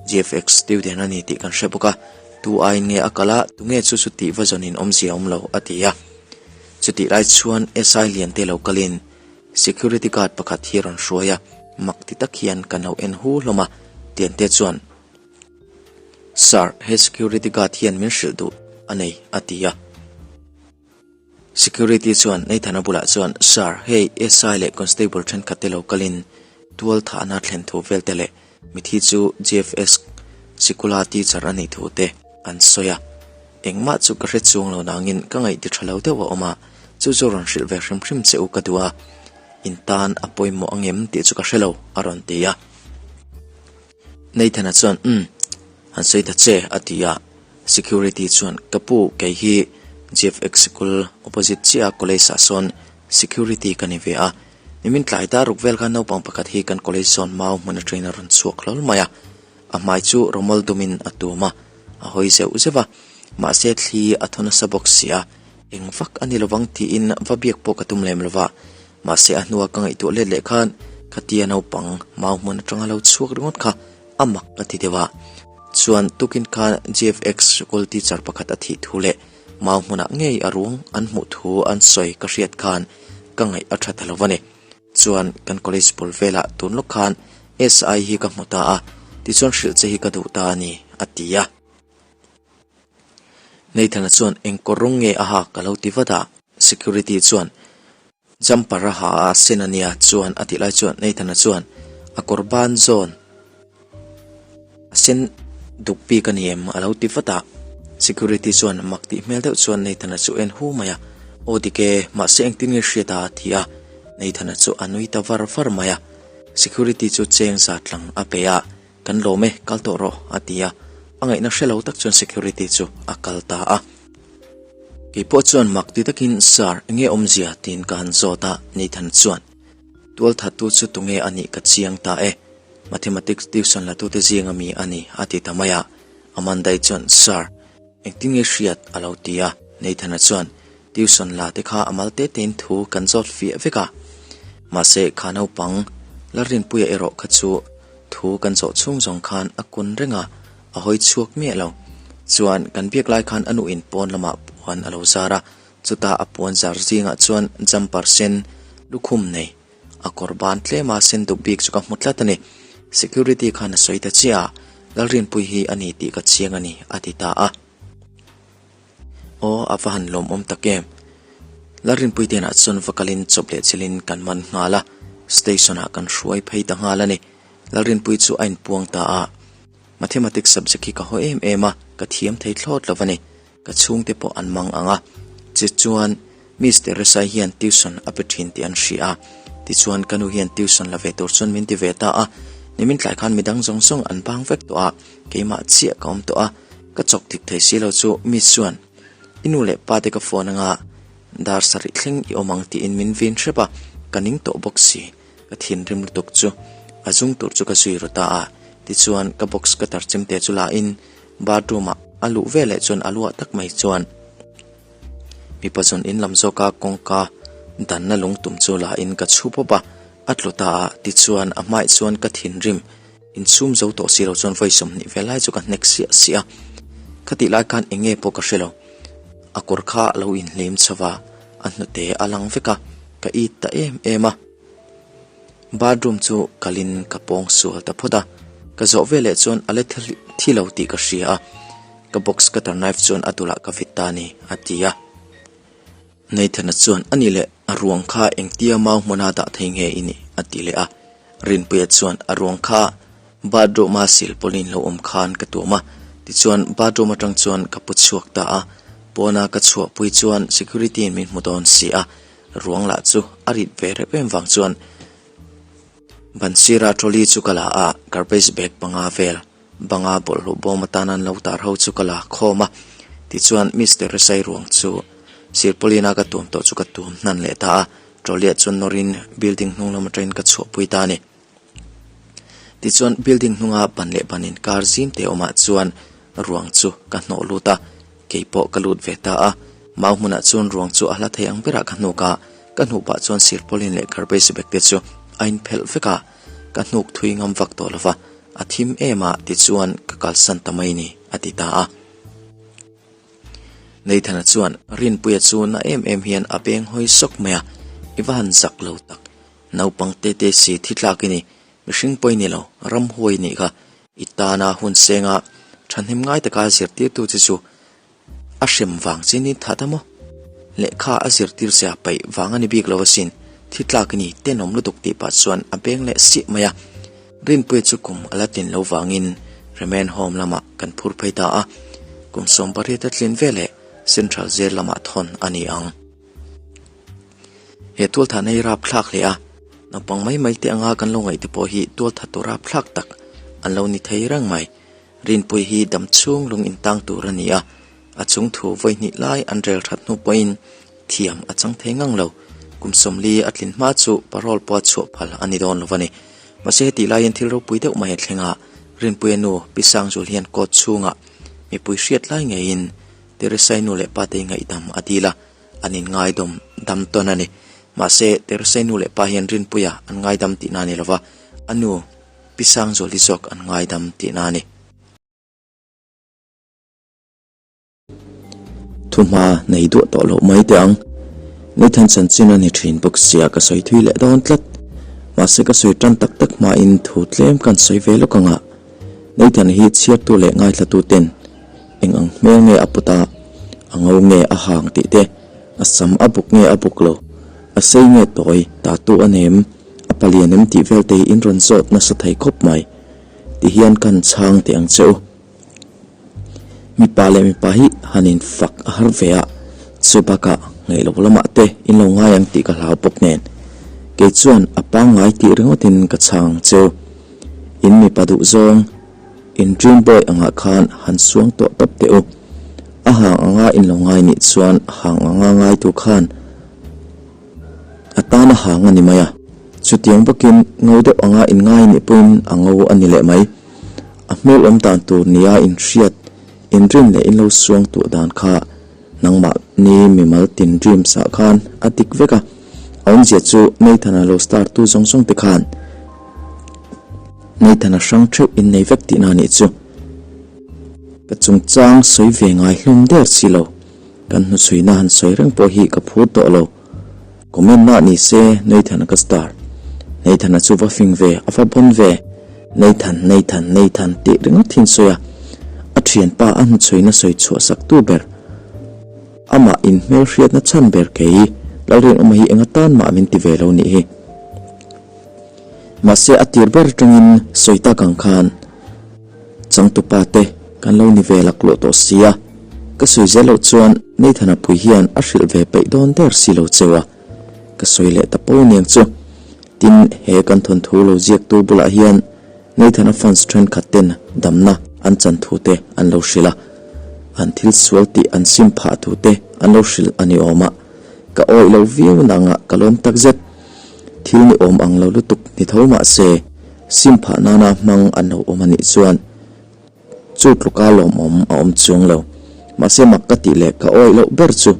GFX student a ni tih kan hre bawk a, tu aiin nge a kal a, tunge chu chu tih va zawnin awmzia a awm lo, a ti a. Chutih lai chuan SI Liante lo kalin security guard pakhat hi a rawn hruai a, mak ti tak hian kan lo en hu hlawm a, Tiante chuan, Sir, he security guard hian min hrilh duh a nei, a ti a. Security chuan Nathan-a bulah chuan, Sir, hei SI leh constable thenkhat te lo kalin tual thahna thlen thu vel te leh mithi chu GFS sikula teacher a nih thu te an sawi a. Engmah chu ka hre chuang lo nangin ka ngaih ti tha lo deuh a awm a, chu chu rawn hrilh ve hrim hrim che u ka duh a, in tan a pawimawh angem tih chu ka hre lo, a rawn ti a. Nathan-a chuan, Umm, han sawi ta che, a ti a. Security chuan, Ka pu, kei hi GFX sikul opposite chiah college-ah sawn security ka ni ve a. Nimin tlai ta ruk vel khan naupang pakhat hi kan college zawn mau hmun atangin a rawn chhuak hlawl mai a. A hmai chu rawmawl dumin a tum a, a hawi zeuh zeuh a. Mahse thli a thaw nasa bawk si a, eng vak a ni lovang tiin va biak pawh ka tum lem lo va. Mahse a hnua ka ngaihtuah let leh khan khatia naupang mau hmun atanga lo chhuak ringawt kha a mak ka ti deuh a. Chuan tukin khan GFX school teacher pakhat a thih thu leh mau hmunah ngei a ruang an hmuh thu an sawi ka hriat khan ka ngaih a tha ta lo a ni. Chuan kan college bul velah tun lawk khan SI hi ka hmu ta a, tichuan hrilh che hi ka duh ta a ni, a ti a. Nathan-a chuan eng kawr rawng nge a hak a lo ti vat a, security chuan jumper a ha a sen a nia chuan a tih lai chuan Nathan-a chuan a kawr ban zawn a sen duk bik a ni em a lo ti vat a, security chuan mak tih hmel deuh chuan Nathan-a chu en hu mai a, aw dik e mahse engtin nge hriat a a ti a, Nathan-a chu a nui ta var var mai a, security chu cheng zat lang a pe a. Kan lawm e, kal tawh rawh, a ti a. A ngaihna hre lo tak chuan security chu a kal ta a. Kei pawh chuan mak ti takin, Sir, enge awmzia? tiin ka han zawt a. Nathan chuan, Tualthattu chu tunge a nih ka chiang ta e. Mathematics tuition latute zinga mi a ni, a ti ta mai a. Amandai chuan, Sir, engtin nge hriat? a lo ti a. Nathan-a chuan, Tuition la te kha a mal te tein thu kan zawt fiah vek a. Mahse, kha naupang Lalrinpuia erawh kha chu Thu kan zawh chhung zawng khan a kun reng a, a hawi chhuak miah lo. Chuan kan biak lai khan a nuin pawn lamah puan a lo zar a, chutah a puan zar zingah chuan jumper sen lukhum nei, a kawr ban tlema sen duk bik chu ka hmu tlat a ni. Security khan a sawi ta chiah a, Lalrinpui hi a ni tih ka chiang a ni, a ti ta a. Aw, a va han lawmawm tak em? Lalrinpui te inah chuan va kalin chawp leh chilhin kan man nghal a, station ah kan hruai phei ta nghal a ni. Lalrinpui chu a inpuang ta a, Mathematics subject hi ka haw em em a, ka thiam thei thlawt lo a ni. Ka chhungte pawh an mang ang a, chi chuan Miss Teresa hian tuition a pe thin tih an hria a, tichuan ka nu hian tuition la ve tur chuan min ti ve ta a, nimin tlai khan midang zawng zawng an bang vek tawh a, keimah chiah ka awm tawh a, Ka chawk dik thei si lo chu Miss chuan i nu leh pa te ka phone anga dar sarih thleng i awm ang tiin min vin hrep a, ka ning tawh bawk si. Ka thinrim lutuk chu a zung tur chu ka zui ru ta a, tichuan ka box ka tar chemte chu la in bathroom ah a luh veleh chuan a luah tak mai chuan. Mipa zawn in lam zawka kawngka danna lungtum chu la in ka chhu pawp a, a tlu ta a, tichuan a hmaih chuan ka thinrim insum zo tawh si lo chuan vawi 20 vel lai chu ka hnek siah siah a. Khatih lai khan eng nge pawh ka hre lo, a kawr kha a lo inhlim chho va, a hnute a lang vek a, ka it ta em em a. Bathroom chu kalin ka pawng sual ta phawt a, ka zawh veleh chuan a la thi lo tih ka hria a, ka box cutter knife chuan a dulah ka vit ta a ni, a ti a. Nathan-a chuan, A ni leh, a ruang kha engtia mau hmuna dah thei nge i nih? a ti leh a. Rinpuia chuan, A ruang kha bathroom-a silpawlin lo awm khan ka tuam a, tichuan bathroom atang chuan ka pu chhuak ta a, pawna ka chhuahpui chuan security-in min hmu dawn si a, ruang lah chu a rit ve reuh em vang chuan ban sira trolley chu ka la a, garbage bag panga vel banga bawlhhlawh bawm atana an lo tar ho chu ka la khawm a, tichuan Miss Teresai ruang chu silpawlina ka tuam tawh chu ka tuam hnan leh ta a, trolley ah chuan nawrin building hnung lam atangin ka chhuahpui ta a ni. Tichuan building hnunga ban leh ban inkar zim te awmah chuan ruang chu ka hnawh lut a, kei pawh ka lut ve ta a. Mau hmunah chuan ruang chu a hla thei ang berah ka hnuk a, ka hnuh pah chuan silpawlin leh garbage bag te chu a inphelh vek a, ka hnuk thui ngam vak tawh lo va, a thim em a tichuan ka kalsan ta mai ni, a ti ta a. Nathan-a chuan Rinpuia chu na em em hian a beng hawi sawk mai a, I va han zak lo tak, Naupang te te si thi tlak i ni, mihring pawh i ni lo, ramhuai i nih kha. I tana hun senga thahnem ngai taka zirtirtu che chu a hrem vang che ni that a maw? Lehkha a zirtir che a paih vang a ni bik lo asin, thi tlak i ni, tenawm lutuk tih pah chuan a beng leh siah mai a. Rinpuia chu kum a la tlin lo vangin Remain Home lamah kan phur phei ta a, kum 18 a tlin veleh Central Jail lamah thawn a ni ang. He tualthahna hi rapthlak hle a, naupang mai mai te anga kan lo ngaih te pawh hi tualthat tur rapthlak tak an lo ni thei reng mai. Rinpui hi dam chhung lung intang tur a ni a, a chung thu vawi hnih lai an rel that hnu pawhin thiam a chang thei ngang lo. Kum 40 a tlin hma chu parole pawh a chhuah phal a ni dawn lo a ni. Mahse hetih laiin thil ropui deuh mai a thleng a, Rinpuia nu Pi Sangzul hian court chhungah mipui hriat lai ngeiin Teresai nu leh pa te ngaihdam a dil a, an inngaidawm dam tawn a ni. Mahse, Teresai nu leh pa hian Rinpuia an ngaidam tihna a ni lova, a nu Pi Sangzuali zawk an ngaidam tihna a ni. Thuhma nei duah tawh loh mai teh ang. Nathan chanchin a ni thin bawk sia ka sawi thui leh dawn tlat. Mahse ka sawi tan tak tak hmain thu tlem kan sawi ve lawk ang a. Nathan hi chhiartu leh ngaithlatu ten eng ang hmel nge a put a, a ngo nge a hang tih te, a sam a buk nge a buk lo, a sei nge tawi, tatu a nem, a palian em tih vel te hi in rawn zawt nasa thei khawp mai. Tihian kan chhang teh ang che u. Mipa leh mipa hi han in fak a har ve a, chu bakah ngaih loh lamah te in lo ngai ang tih ka hlau bawk nen. Kei chuan a pangngai tih ringawtin ka chhang ang che u. In mipa duh zawng in dream boy angah khan han suang tawh tawp teh u. A hang anga in lo ngai nih chuan hang anga ngaitu khan a tan a hang a ni mai a. Chutiang bawkin ngo deuh anga in ngai nih pawhin a ngo a ni leh mai. A hmel awm dan tur nia in hriat, in rin leh in lo suang tuah dan kha nangmah ni mimal tin dreams ah khan a dik vek a. A awmzia chu Nathan-a lo star tu zawng zawng te khan Nathan-a hrang theuh in nei vek tihna a nih chu. Ka chungchang sawi ve ngai hlawm der si lo. Kan hnuchhuina han sawi reng pawh hi ka phur tawh lo. Comment na ni se Nathan-a ka star. Nathan-a chu va fing ve, a va bawn ve. Nathan, Nathan, Nathan tih ringawt hi an sawi a. A thianpa a hnuchhuina sawi chhuah sak tu ber. Amah inhmelhriatna chhan ber kei Lalrinawma hi enga tan mah min ti ve lo nih hi. Mahse a tir ber atangin sawi tak ang khan changtupa te kan lo ni ve laklawh tawh sia, ka sawi zel loh chuan Nathan-a pui hian a hrilh ve peih dawn der si lo cheu a, ka sawi leh ta po niang chu. Tin, he kan thawnthu lo ziaktu bulah hian Nathan-a fans thenkhat ten damna an chan thu te an lo hrilh a, an thil sual tih an sim phah thu te an lo hrilh a ni awm a, ka awih lo viau nangah ka lawm tak zet. Thil ni awm ang lo lutuk ni tho mah se, sim phah nana hmang an lo awm a nih chuan chu tluka lawmawm a awm chuang lo. Mahse mak ka tih leh ka awih loh ber chu.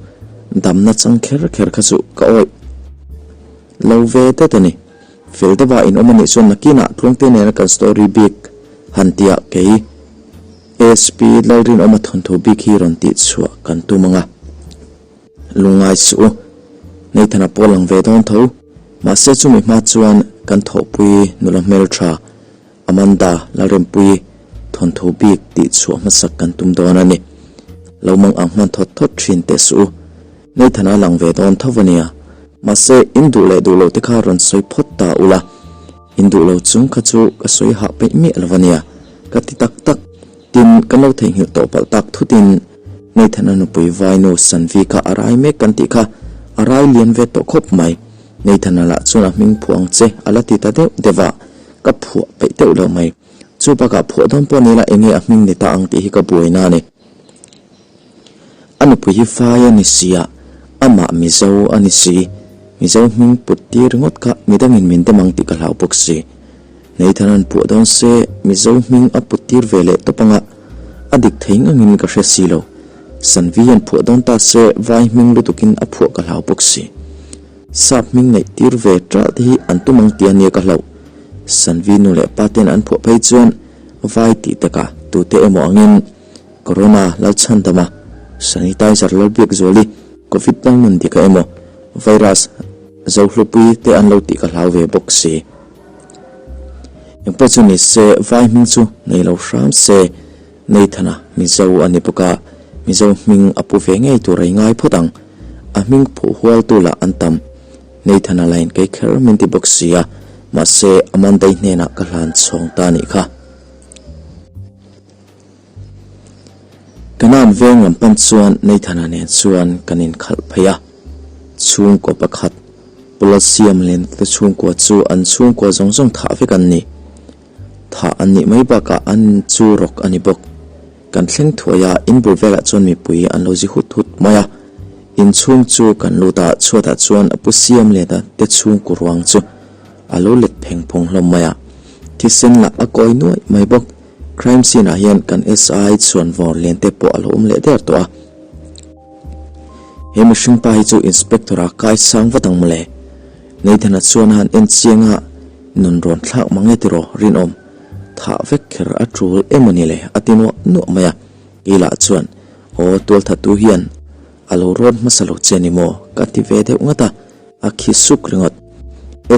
Damna chang kher kher kha chu ka awih lo ve det a ni. Fel deuha in awm a nih chuan nakinah Tluangte nena kan story bik han tihah kei ASP Lalrinawma thawnthu bik hi rawn tih chhuah kan tum ang a. Lungngai suh u, Nathan-a pawh lang ve dawn tho. Mahse chumi hma chuan kan thawhpui nula hmeltha Amanda Lalrempuii thawnthu bik tih chhuah hmasak kan tum dawn a ni. Lo mang ang hman thawt thawt thin teh suh u. Nathan-a lang ve dawn tho a nia. Mahse in duh leh duh loh te kha rawn sawi phawt ta ula. In duh lo chung kha chu ka sawi hah peih miah lo a nia. Ka ti tak tak. Tin, kan lo theihnghilh tawh palh tak thutin Nathan-a nupui vainu Sanvi kha a rai mek kan tih kha a rai lian ve tawh khawp mai. Nathan-a lah chuan a hming phuah ang che a la ti ta deuh deuh a, ka phuah peih deuh lo mai. Chu bakah phuah dawn pawh nila enge a hming ni ta ang tih hi ka buaina a ni. A nupui hi fai a ni si a, amah Mizo a ni si. Mizo hming put tir ringawt kha midangin min dem ang tih ka hlau bawk si. Nathan-a'n phuah dawn se Mizo hming a put tir ve leh tawp anga a dik thei ngangin ka hre si lo. Sanvi hian phuah dawn ta se vai hming lutukin a phuah ka hlau bawk si. Sap hming neih tir ve ṭalh te hi an tum ang tih a nia ka hlauh. Sanvi nu leh pa ten an phuah phei chuan vai tih takah tute emaw angin Corona Lalchhandama, Sanitizer Lalbiakzuali, Covid Lalnundika emaw Virus Zohlupui te an lo tih ka hlau ve bawk si. Engpawh chu ni se vai hming chu nei lo hram se Nathan-a Mizo a ni bawk a, Mizo hming a pu ve ngei tur a i ngai phawt ang. A hming phuh hualtu lah an tam. Nathan-a lain kei kher min ti bawk si a, mahse Amanda-i hnenah ka hlan chhawng ta a nih kha. Kanan veng lam pan chuan Nathan-a nen chuan kan inkhalh phei a, chhungkaw pakhat Pula siam len te chhungkua chu an chhungkua zawng zawng thah vek an ni. Thah an nih mai bakah an chu rawk a ni bawk. Kan thleng thuai a, in bul velah chuan mipui an lo zi hut hut mai a. Inchhung chu kan lut a, chhuatah chuan a pu siam lena te chhungkaw ruang chu a lo let pheng phung hlawm mai a. Thisen lah a kawi nuaih mai bawk. Crime scene ah hian kan SI chhuan vawr lian te pawh a lo awm leh der tawh a. He mihring pa hi chu inspector a kai sang vat ang mawle. Nathan-a chuan a han en chiang a, nun rawn thlak mang e tiraw rinawm. Thah vek kher a tul emaw ni le a ti nuah nuah mai a. Kei lah chuan, Aw tualthattu hian a lo rawn hmasa lo che ni maw? ka ti ve deuh ngat a. A khi suk ringawt.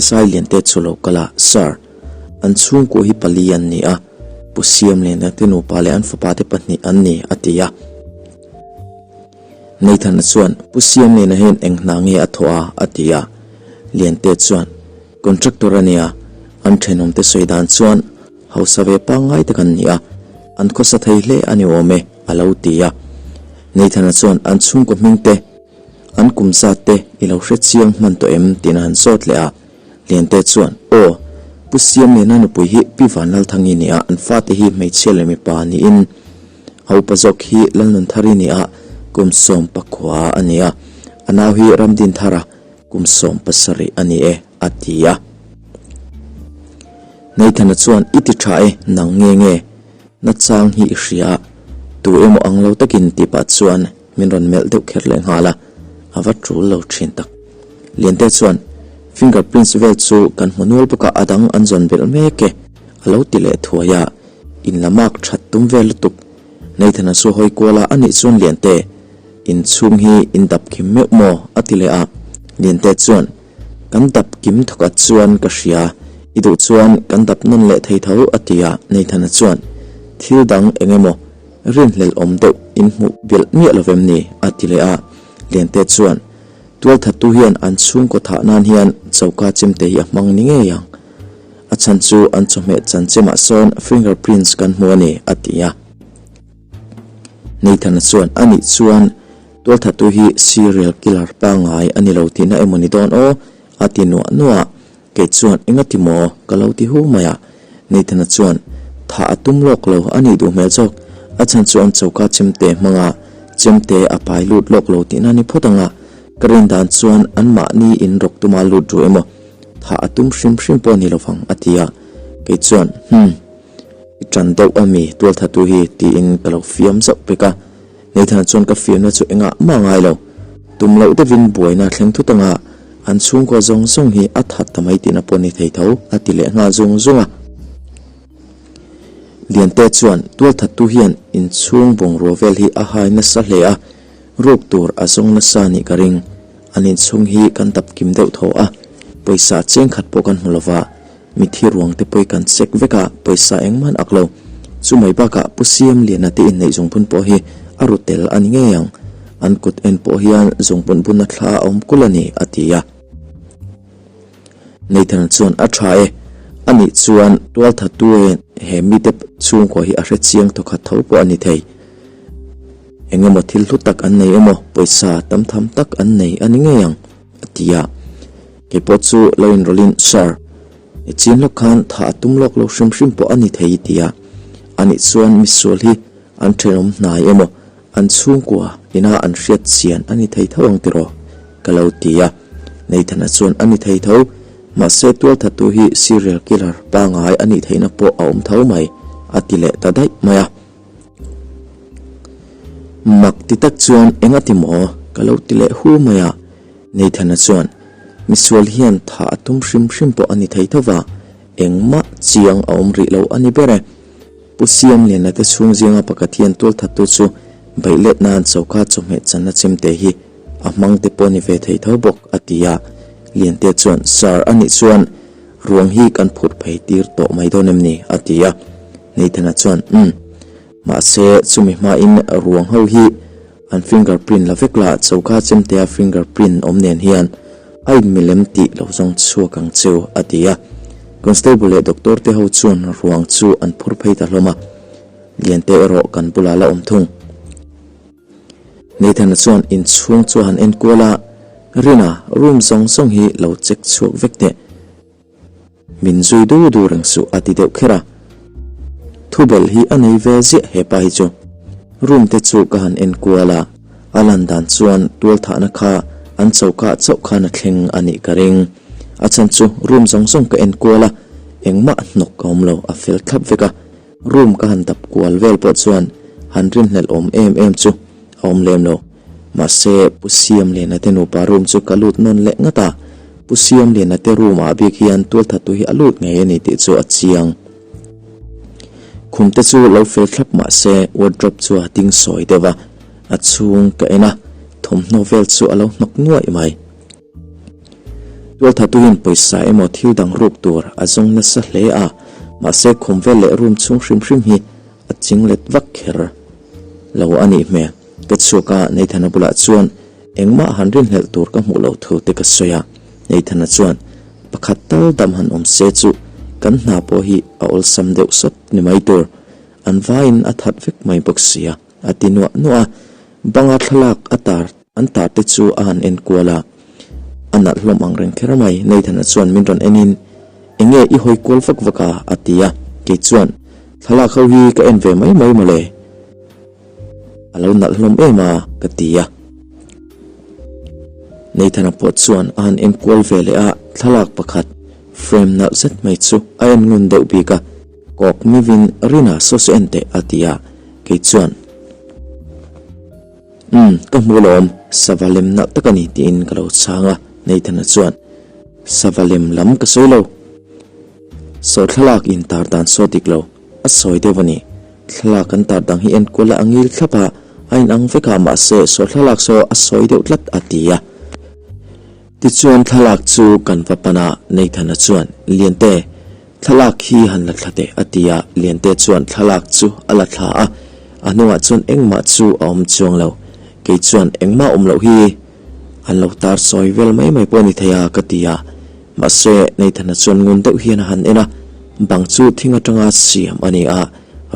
SI Liante chu lo kal a, Sir, an chhungkua hi pali an ni a, Pu Siam Liana te nupa leh an fapa te pahnih an ni, a ti a. Nathan-a chuan, Pu Siam Liana hian eng hna nge a thawh a? a ti a. Liante chuan, Contractor a nia, an thenawmte sawi dan chuan hausa ve pangngai tak an ni a, an khawsa thei hle a ni awm e, a lo ti a. Nathan-a chuan, An chhungkaw hming te, An kum zat te i lo hre chiang hman tawh em? tiin a han zawt leh a. Liante chuan, Aw, Pu Siamliana nupui hi Pi Vanlalthangi ni a, an fate hi hmeichhia leh mipa niin a upa zawk hi Lalnunthari ni a, kum 19 a ni a, a nau hi Ramdinthara kum 17 a ni e, a ti a. Nathan-a chuan, I ti tha e, nang nge nge? Nachang hi i hria a, tu emaw ang lo takin tih pah chuan min rawn melh deuh kher leh nghal a, a va tul lo thin tak. Liante chuan finger prints vel chu kan hmu nual bawk a, a dang an zawn belh mek e, a lo ti leh thuai a, in la mark that tum vel lutuk. Nathan-a chu hawi kual a, anih chuan Liante, inchhung hi in dap kim meuh maw? a ti leh a, Liante chuan Kan dap kim thawkhat chuan ka hria, i duh chuan kan dap nawn leh thei tho a ti a, Nathan-a chuan thil dang eng emaw rinhlelh awm deuh in hmuh belh miah lo vem ni a ti leh a, Liante chuan tualthattu hian an chhungkaw thah nan hian choka chemte hi a hmang ni ngei ang, a chhan chu an chawhmeh chanchemah sawn finger prints kan hmu a ni a ti a. Nathan-a chuan a nih chuan tualthattu hi serial killer pangngai a ni lo tihna emaw ni dawn aw a ti nuah nuah a, kei chuan engati maw ka lo ti hu mai a, Nathan-a chuan thah a tum lawk lo a nih duh hmel zawk, a chhan chu an choka chemte hmanga chemte a pai lut lawk lo tihna a ni phawt ang a, ka rin dan chuan anmahni in rawk tuma lut ru emaw thah a tum hrim hrim pawh a ni lovang a ti a, kei chuan hmm. I ṭan deuh a mi tualthatu hi tiin ka lo fiam zauh pek a, Nathan chuan ka fiamna chu engah mah ngai lo. Tum loh deuhin buaina a thleng thut anga an chhungkua zawng zawng hi a that ta mai tihna pawh a ni thei tho, a ti leh nghal zung zung a. Liante chuan tualthattu hian inchhung bungrua vel hi a hai nasa hle a, ruk tur a zawng nasa a nih ka ring. An inchhung hi kan dap kim deuh thaw a, pawisa cheng khat pawh kan hmu lova, mithi ruang te pawh hi kan check vek a, pawisa engmah an ak lo. Chumai bakah Pu Siam Liana te inneih zungphun pawh hi a ru tel a ni ngei ang, an kut en pawh hian zungphun buna thla a awm kul a ni, a ti a. Nathan chuan a tha e, anih chuan tualthattu he mite chhungkua hi a hre chiang thawkhat tho pawh a ni thei. Eng emaw thil hlu tak an nei emaw pawisa tam tham tak an nei a ni ngei ang, a ti a. Kei pawh chu lo inrawlhin, Sir, i chin lawk khan tha a tum lawk lo hrim hrim pawh a ni thei, ti a. Anih chuan misual hi an thenawm hnai emaw An chhungkua ina an hriat chian a ni thei tho ang tiraw? Ka lo ti a. Nathan-a chuan a ni thei tho, mahse tualthattu hi serial killer pangai a nih theihna pawh a awm tho mai, a ti leh ta daih mai a. Mak ti tak chuan eng a ti maw? Ka lo ti leh hu mai a. Nathan-a chuan misual hian thah a tum hrim hrim pawh a ni thei tho va, engmah chiang a awm rih lo a ni ber e. Pu Siamliana te chhung zinga pakhat hian tualthattu chu beih let nan choka chawhmeh channa chemte hi a hmang te pawh ni ve thei tho bawk, a ti a. Liante chuan, Sir, a nih chuan ruang hi kan phurh phei tir tawh mai dawn em ni? a ti a. Nathan-a chuan, Umm, mahse chumi hmain ruang ho hi an finger print la vek la, choka chemtea finger print awm nen hian a inmilem tih lo zawng chhuak ang cheu, a ti a. Constable leh doctor te ho chuan ruang chu an phur phei ta hlawm a, Liante erawh kan bulah la awm thung. Nathan-a chuan inchhung chu a han enkual a, Rina, room zawng zawng hi lo check chhuak vek teh. Min zui du du reng suh a ti deuh kher a. Thubelh hi a nei ve ziah hepa hi chu. Room te chu ka han en kual a, a lan dan chuan tualthahna kha an choka chauh khan a thleng a nih ka ring. A chhan chu room zawng zawng ka en kual a, engmah hnawk a awm lo, a fel thlap vek a. Room ka han dap kual vel pawh chuan han rinhlelh awm em em chu a awm lem lo. Mahse, Pu Siamliana te nupa room chu ka lut nawn leh ngat a, Pu Siamliana te room ah bik hian tualthattu hi a lut ngei a ni tih chu a chiang. Khum te chu lo fel thlap mahse wardrobe chu a ding sawi deuh a, a chhung ka en a, thawmhnaw vel chu a lo hnawk nuaih mai. Tualthattu hian pawisa emaw thil dang ruk tur a zawng nasa hle a, mahse khum vel leh room chhung hrim hrim hi a ching let vak kher lo a nih hmel. Ka chhuak a, Nathan-a bulah chuan engmah han rinhlelh tur ka hmuh loh thu te ka sawi a. Nathan-a chuan, Pakhat tal dam han awm se chu kan hna pawh hi a awlsam deuh sawt ni mai tur. An vaiin a that vek mai bawk sia, a ti nuah nuah a. Banga thlalak a tar an tar te chu a han en kual a. A nalh hlawm ang reng kher mai. Nathan-a chuan min rawn enin, Enge i hawi kual vak vak a? a ti a. Kei chuan, Thlalak ho hi ka en ve mai mai mawle. A lo nalh hlawm em a, ka ti a. Nathan-a pawh chuan a han en kual ve leh a, thlalak pakhat frame nalh zet mai chu a en ngun deuh bik a, Kawk mivin Rina saw saw en teh a ti a, kei chuan, Umm, ka hmu lawm, sava lem nalh tak a ni tiin ka lo chhang a, Nathan-a chuan, Sava lem lam ka sawi lo, saw thlalak intar dan saw dik lo. A sawi deuh a ni. Thlalak an tar dang hi enkual a a ngil thlap a, a inang vek a, mahse saw thlalak saw a sawi deuh tlat a ti a. Tichuan thlalak chu kan va pan a, Nathan-a chuan, Liante, thlalak hi han la thla teh a ti a, Liante chuan thlalak chu a la thla a, a hnungah chuan engmah chu a awm chuang lo. Kei chuan engmah awm loh hi an lo tar sawi vel mai mai pawh a ni thei a ka ti a. Mahse, Nathan-a chuan ngun deuh hian a han en a, bang chu thing atanga siam a ni a,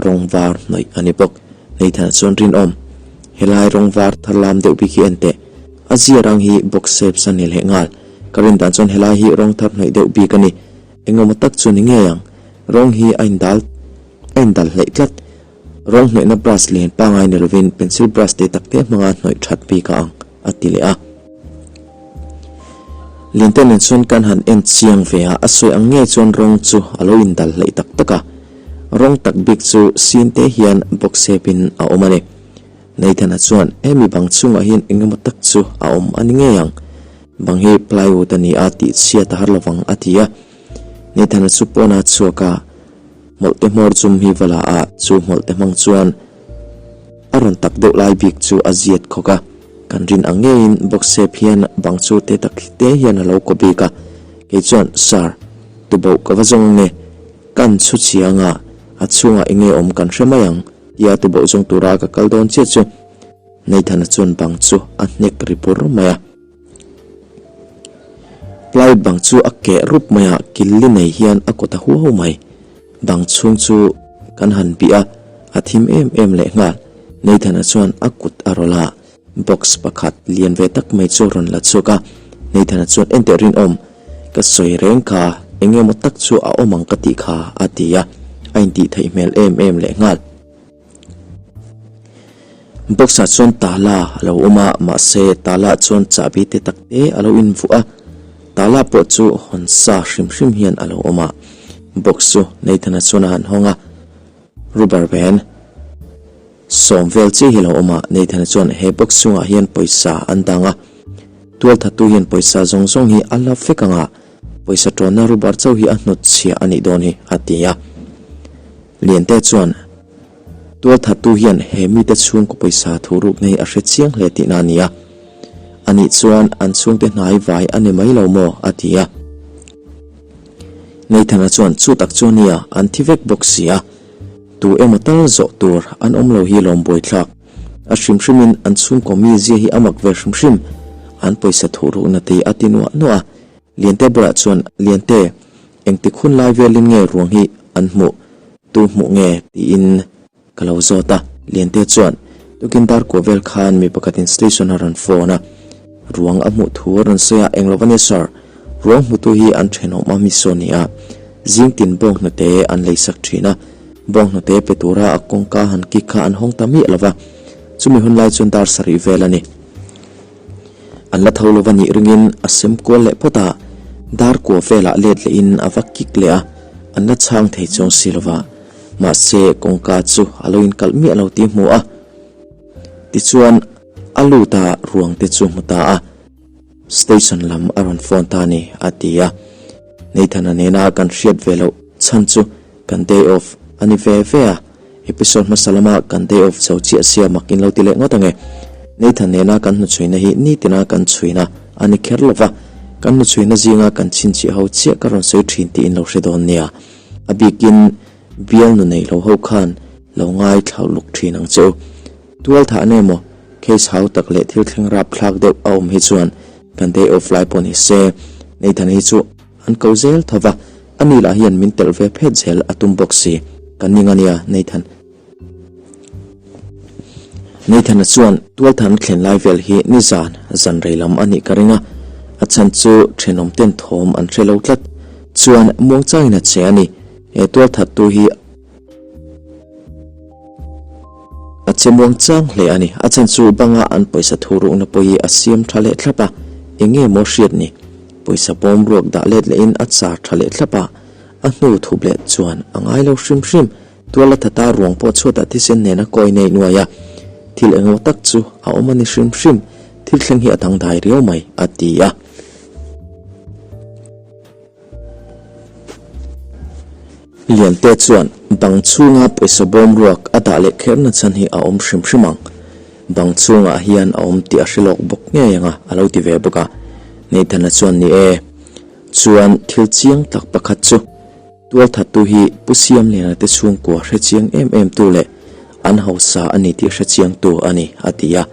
rawng var hnawih a ni bawk. Nathan-a chuan rinawm, Helai rawng var thar lam deuh bik hi en teh, a zia rang hi box shapes a ni leh nghal. Ka rin dan chuan helai hi rawng thar hnawih deuh bik a ni. Engemaw tak chu ni ngei ang, rawng hi a indal a indal hleih tlat. Rawng hnawihna brush lian pangai ni lovin pencil brush te tak te hmanga hnawih that bik a ang, a ti leh a. Liante nen chuan kan han en chiang ve a, a sawi ang ngei chuan rawng chu a lo indal hleih tak tak a. Rawng tak bik chu sin te hian box shape in a awm a ni. Nathan-a chuan, Hemi bang chhungah hian eng emaw tak chu a awm a ni ngei ang. Bang hi plywood a ni a, tih chhiat a har lovang, a ti a. Nathan-a chu pawnah a chhuak a, hmawlhte hmawr chum hi va la a, chu hmawlhte hmang chuan a rawn tak deuh lai bik chu a ziat khawk a. Kan rin ang ngeiin box shape hian bang chu te tak te hian a lo kaw bik a. Kei chuan, Sir, tuboh ka va zawng ange. Kan chhu chiang a, a chhungah enge awm kan hre mai ang, tia tuboh zawng tura ka kal dawn chiah chu Nathan-a chuan bang chu a hnek ri bur mai a. Plywood bang chu a keh rup mai a, killi nei hian a kawt a huau mai. Bang chhung chu kan han bih a, a thim em em leh nghal. Nathan-a chuan a kut a rawlh a, Box pakhat lian ve tak mai chu a rawn la chhuak a, Nathan-a chuan enteh rinawm, ka sawi reng kha eng emaw tak chu a awm ang ka tih kha a ti a, a intih theih hmel em em leh nghal. Box-ah chuan tala a lo awm a, mahse tala chuan chahbi te tak te a lo invuah a, tala pawh chu hawn sa hrim hrim hian a lo awm a, box chu Nathan-a chuan a han hawng a, rubber band. Sawm vel chiah hi lo awm a, Nathan-a chuan he box chungah hian pawisa an dang a, tualthattu hian pawisa zawng zawng hi a la vek ang a, pawisa tawnna rubber chauh hi a hnawt chhia a nih dawn hi, a ti a. Liante chuan tualthattu hian he mite chhungkaw pawisa thu rukna hi a hre chiang hle tihna a ni a, anih chuan an chhungte hnai vai a ni mai lo maw? a ti a. Nathan-a chuan chu tak chu a nia, an thi vek bawk si a. Tu emaw tal zawh tur an awm lo hi lawm buaithlak. A hrim hrimin an chhungkaw mi zia hi a mak ve hrim hrim. An pawisa thuh ruhna te a ti nuah nuah a. Liante bulah chuan, Liante, engtik hun lai velin nge ruang hi an hmuh? Tu hmuh nge? tiin ka lo zawt a. Liante chuan, Tukin dar kuah vel khan mi pakhatin station a rawn phone a. Ruang a hmuh thu a rawn sawi a, Englo va nia sir, ruang hmutu hi an thenawm a mi saw ni a, zing tin bawnghnute an lei sak thin a, bawnghnute pe tura a kawngka han kik kha an hawng ta miah lo va, chumi hun lai chuan dar sarih vel a ni. An la tho lo va nih ringin a sem kual leh phawt a, dar kua velah let lehin a va kik leh a, an la chhang thei chuang si lo va, mahse kawngka chu a lo inkalh miah lo tih a hmu a, tichuan A lut a, ruang te chu hmu ta a, station lam a rawn phone ta a ni, a ti a. Nathan-a nena kan hriat ve loh chhan chu kan day off a ni ve ve a, episode hmasa lama kan day off zo chiah sia mak in lo ti leh ngawt ange. Nathan nena kan hnuchhuina hi nitina kan chhuina a ni kher lo va, kan hnuchhuina zinga kan chhinchhiah ho chiah ka rawn sawi thin tih in lo hre dawn nia. A bikin bialnu nei lo ho khan lo ngaithla luk thin ang che u. Tual thah nge maw? Case hau tak leh thil thleng rap thlak deuh a awm hi chuan kan day off lai pawh ni se, Nathan hi chu an ko zel tho va, ani lah hian min telh ve phet zel a tum bawk si, ka ning a nia Nathan. Nathan-a chuan tual thahna thlen lai vel hi nizan zan rei lam a nih ka ring a, a chhan chu thenawm ten thawm an hre lo tlat chuan muangchangin a che a ni, he tual thattu hi A che muang chang hle a ni. A chhan chu banga an pawisa thu rukna pawh hi a siam tha leh thlap a, eng nge maw hriat ni? Pawisa bawm ruak dah let lehin a char tha leh thlap a, a hnu thup leh chuan a ngai lo hrim hrim. Tuala thata ruang pawh chhuatah thisen nen a kawi nei nuai a, thil eng emaw tak chu a awm a ni hrim hrim. Thil thleng hi a dangdai riau mai, a ti a. Liante chuan bang chhunga pawisa bawm ruak a dah leh kherna chhan hi a awm hrim hrim ang. Bang chhungah hian a awm tih a hre lawk bawk ngei ang a, a lo ti ve bawk a. Nathan-a chuan ni e. Chuan thil chiang tak pakhat chu tualthattu hi Pu Siamliana te chhungkua hre chiang em em tu leh an hausa a ni tih hre chiang tu a ni, a ti a.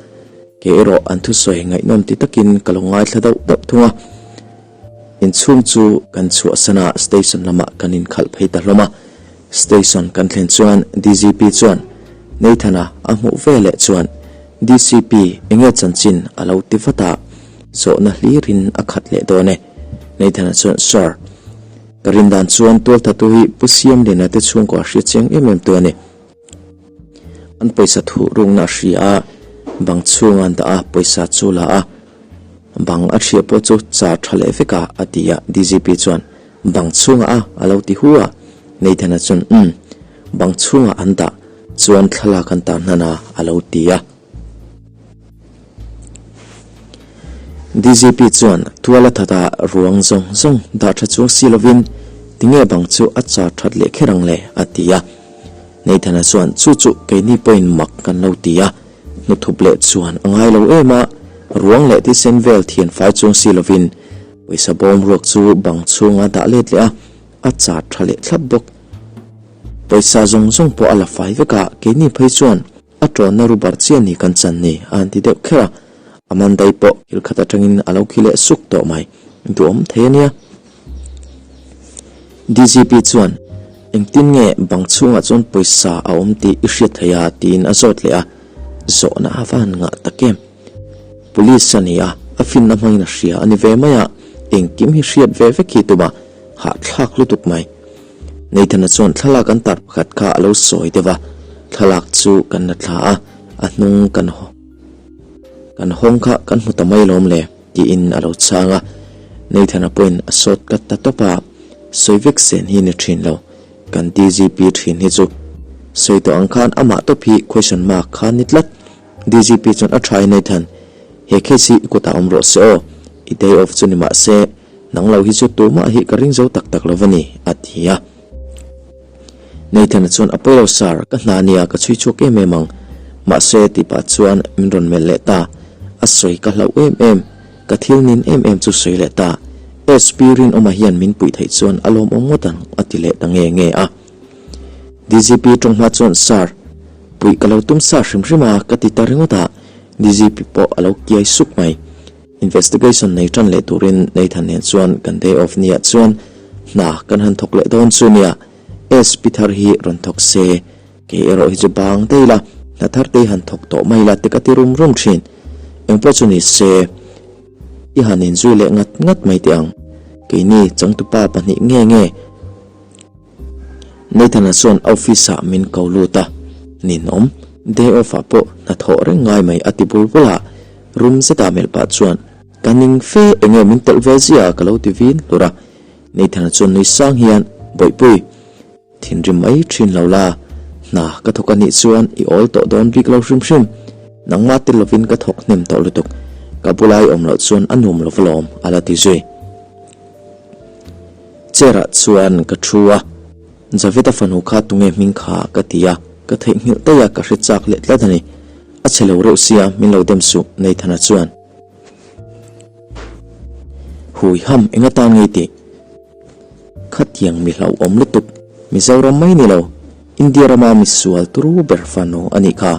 Kei erawh an thusawi ngaihnawm ti takin ka lo ngaithla dauh dauh thung a. Inchhung chu kan chhuahsan a, station lamah kan inkhalh phei ta hlawm a. Station kan thlen chuan DGP chuan Nathan-a a hmuh ve leh chuan DCP enge chanchin a lo ti vat a, zawhna hlirin a khat leh dawn e. Nathan-a chuan Sir, ka rin dan chuan tualthatu hi Pu Siamliana te chhungkaw a hria chiang em em tu a ni. An pawisa thuh rukna a hria a, bang chhunga an dah a, pawisa chu la a, bang a hriah pawh chu char tha leh vek a, a ti a, DGP chuan bang chhungah a a lo ti hu a, Nathan-a chuan umm, bang chhungah an dah chuan thlalak an tar hnan a, a lo ti a. DGP chuan tual a that a ruang zawng zawng dah tha chuang si lovin tinge bang chu a char that leh kher ang le a ti a. Nathan-a chuan chu chu keini pawhin mak kan lo ti a, hnuthup leh chuan a ngai lo em a, ruang leh thisen vel thian fai chuang si lovin pawisa bawm ruak chu bang chhunga dah let leh a, a char tha leh thlap bawk. Pawisa zawng zawng pawh a la fai vek a, keini phei chuan a tawnna rubar chiah ni kan chan ni a han ti deuh kher a, Amandai pawh thil khat atangin a lo khi leh suk tawh mai, duhawm thei a nia. DGP chuan, Engtin nge bang chhungah chuan pawisa a awm tih i hriat thei a? tiin a zawt leh a, zawhna a va han ngah tak em. Police a ni a, a finna hmangin a hria a ni ve mai a, engkim hi hriat ve vek hi tum a, hahthlak lutuk mai. Nathan-a chuan thlalak an tar pakhat kha a lo sawi deuh a, thlalak chu kan la thla a, a hnung kan kan hawng kha kan hmu ta mai alawm le tiin a lo chhang a, Nathan-a pawhin a sawt kat ta tawp a, sawi vek sen hi ni thin lo, kan DGP thin hi chu sawi tawh ang khan amah tawp hi question mark kha ni tlat, DGP chuan a tha e Nathan, he case hi i kutah awm rawh se aw, i day off chu ni mah se, Nang lo hi chu tumah hi ka ring zo tak tak lo va ni, a ti a. Nathan-a chuan, A pawi lo sir, ka hna nia ka chhui chhuak em em ang. Mahse, tih pah chuan min rawn melh leh ta. A sawi ka hlauh em em, ka thil nin em em chu sawi leh ta. SP Rinawma hian min puih theih chuan a lawmawm ngawt ang, a ti leh ta nge nge a. DGP ṭawng hma chuan, Sir, puih ka lo tum sa hrim hrim a, ka ti ta ringawt a. DGP pawh a lo kiai suk mai. Investigation nei tan leh turin Nathan nen chuan kan day off niah chuan hna kan han thawk leh dawn chu nia, SP thar hi rawn thawk se, kei erawh hi chu bang daih la, hna thar te hi han thawk tawh mai la te ka ti rum rum thin. Engpawh chu ni se, i han inzui leh ngat ngat mai teh ang, keini changtupa pahnih nge nge. Nathan-a chuan office ah min ko lut a, ninawm, day off ah pawh hnathawh reng ngai mai a ti bul bul a, room zetah melh pah chuan ka ning fe enge min telh ve zia ka lo ti vin hlur a, Nathan-a chuan nui sang hian Bawihpui, thinrim mai thin lo la, hna ka thawk anih chuan i awl tawh dawn bik lo hrim hrim, nangmah tel lovin ka thawk hnem tawh lutuk, ka bula i awm loh chuan a nuam lo va lawm a la ti zui. Chair ah chuan ka thu a, Javed-a fanu kha tunge hming kha ka ti a, ka theihnghilh daih a ka hre chak leh tlat a ni. A chhe lo reuh sia, min lo dem suh, Nathan-a chuan. Hui ham, eng atan ngei tih? Khatiang mi hlauhawm lutuk, Mizoram mai ni lo, India rama misual turu ber fanu a nih kha,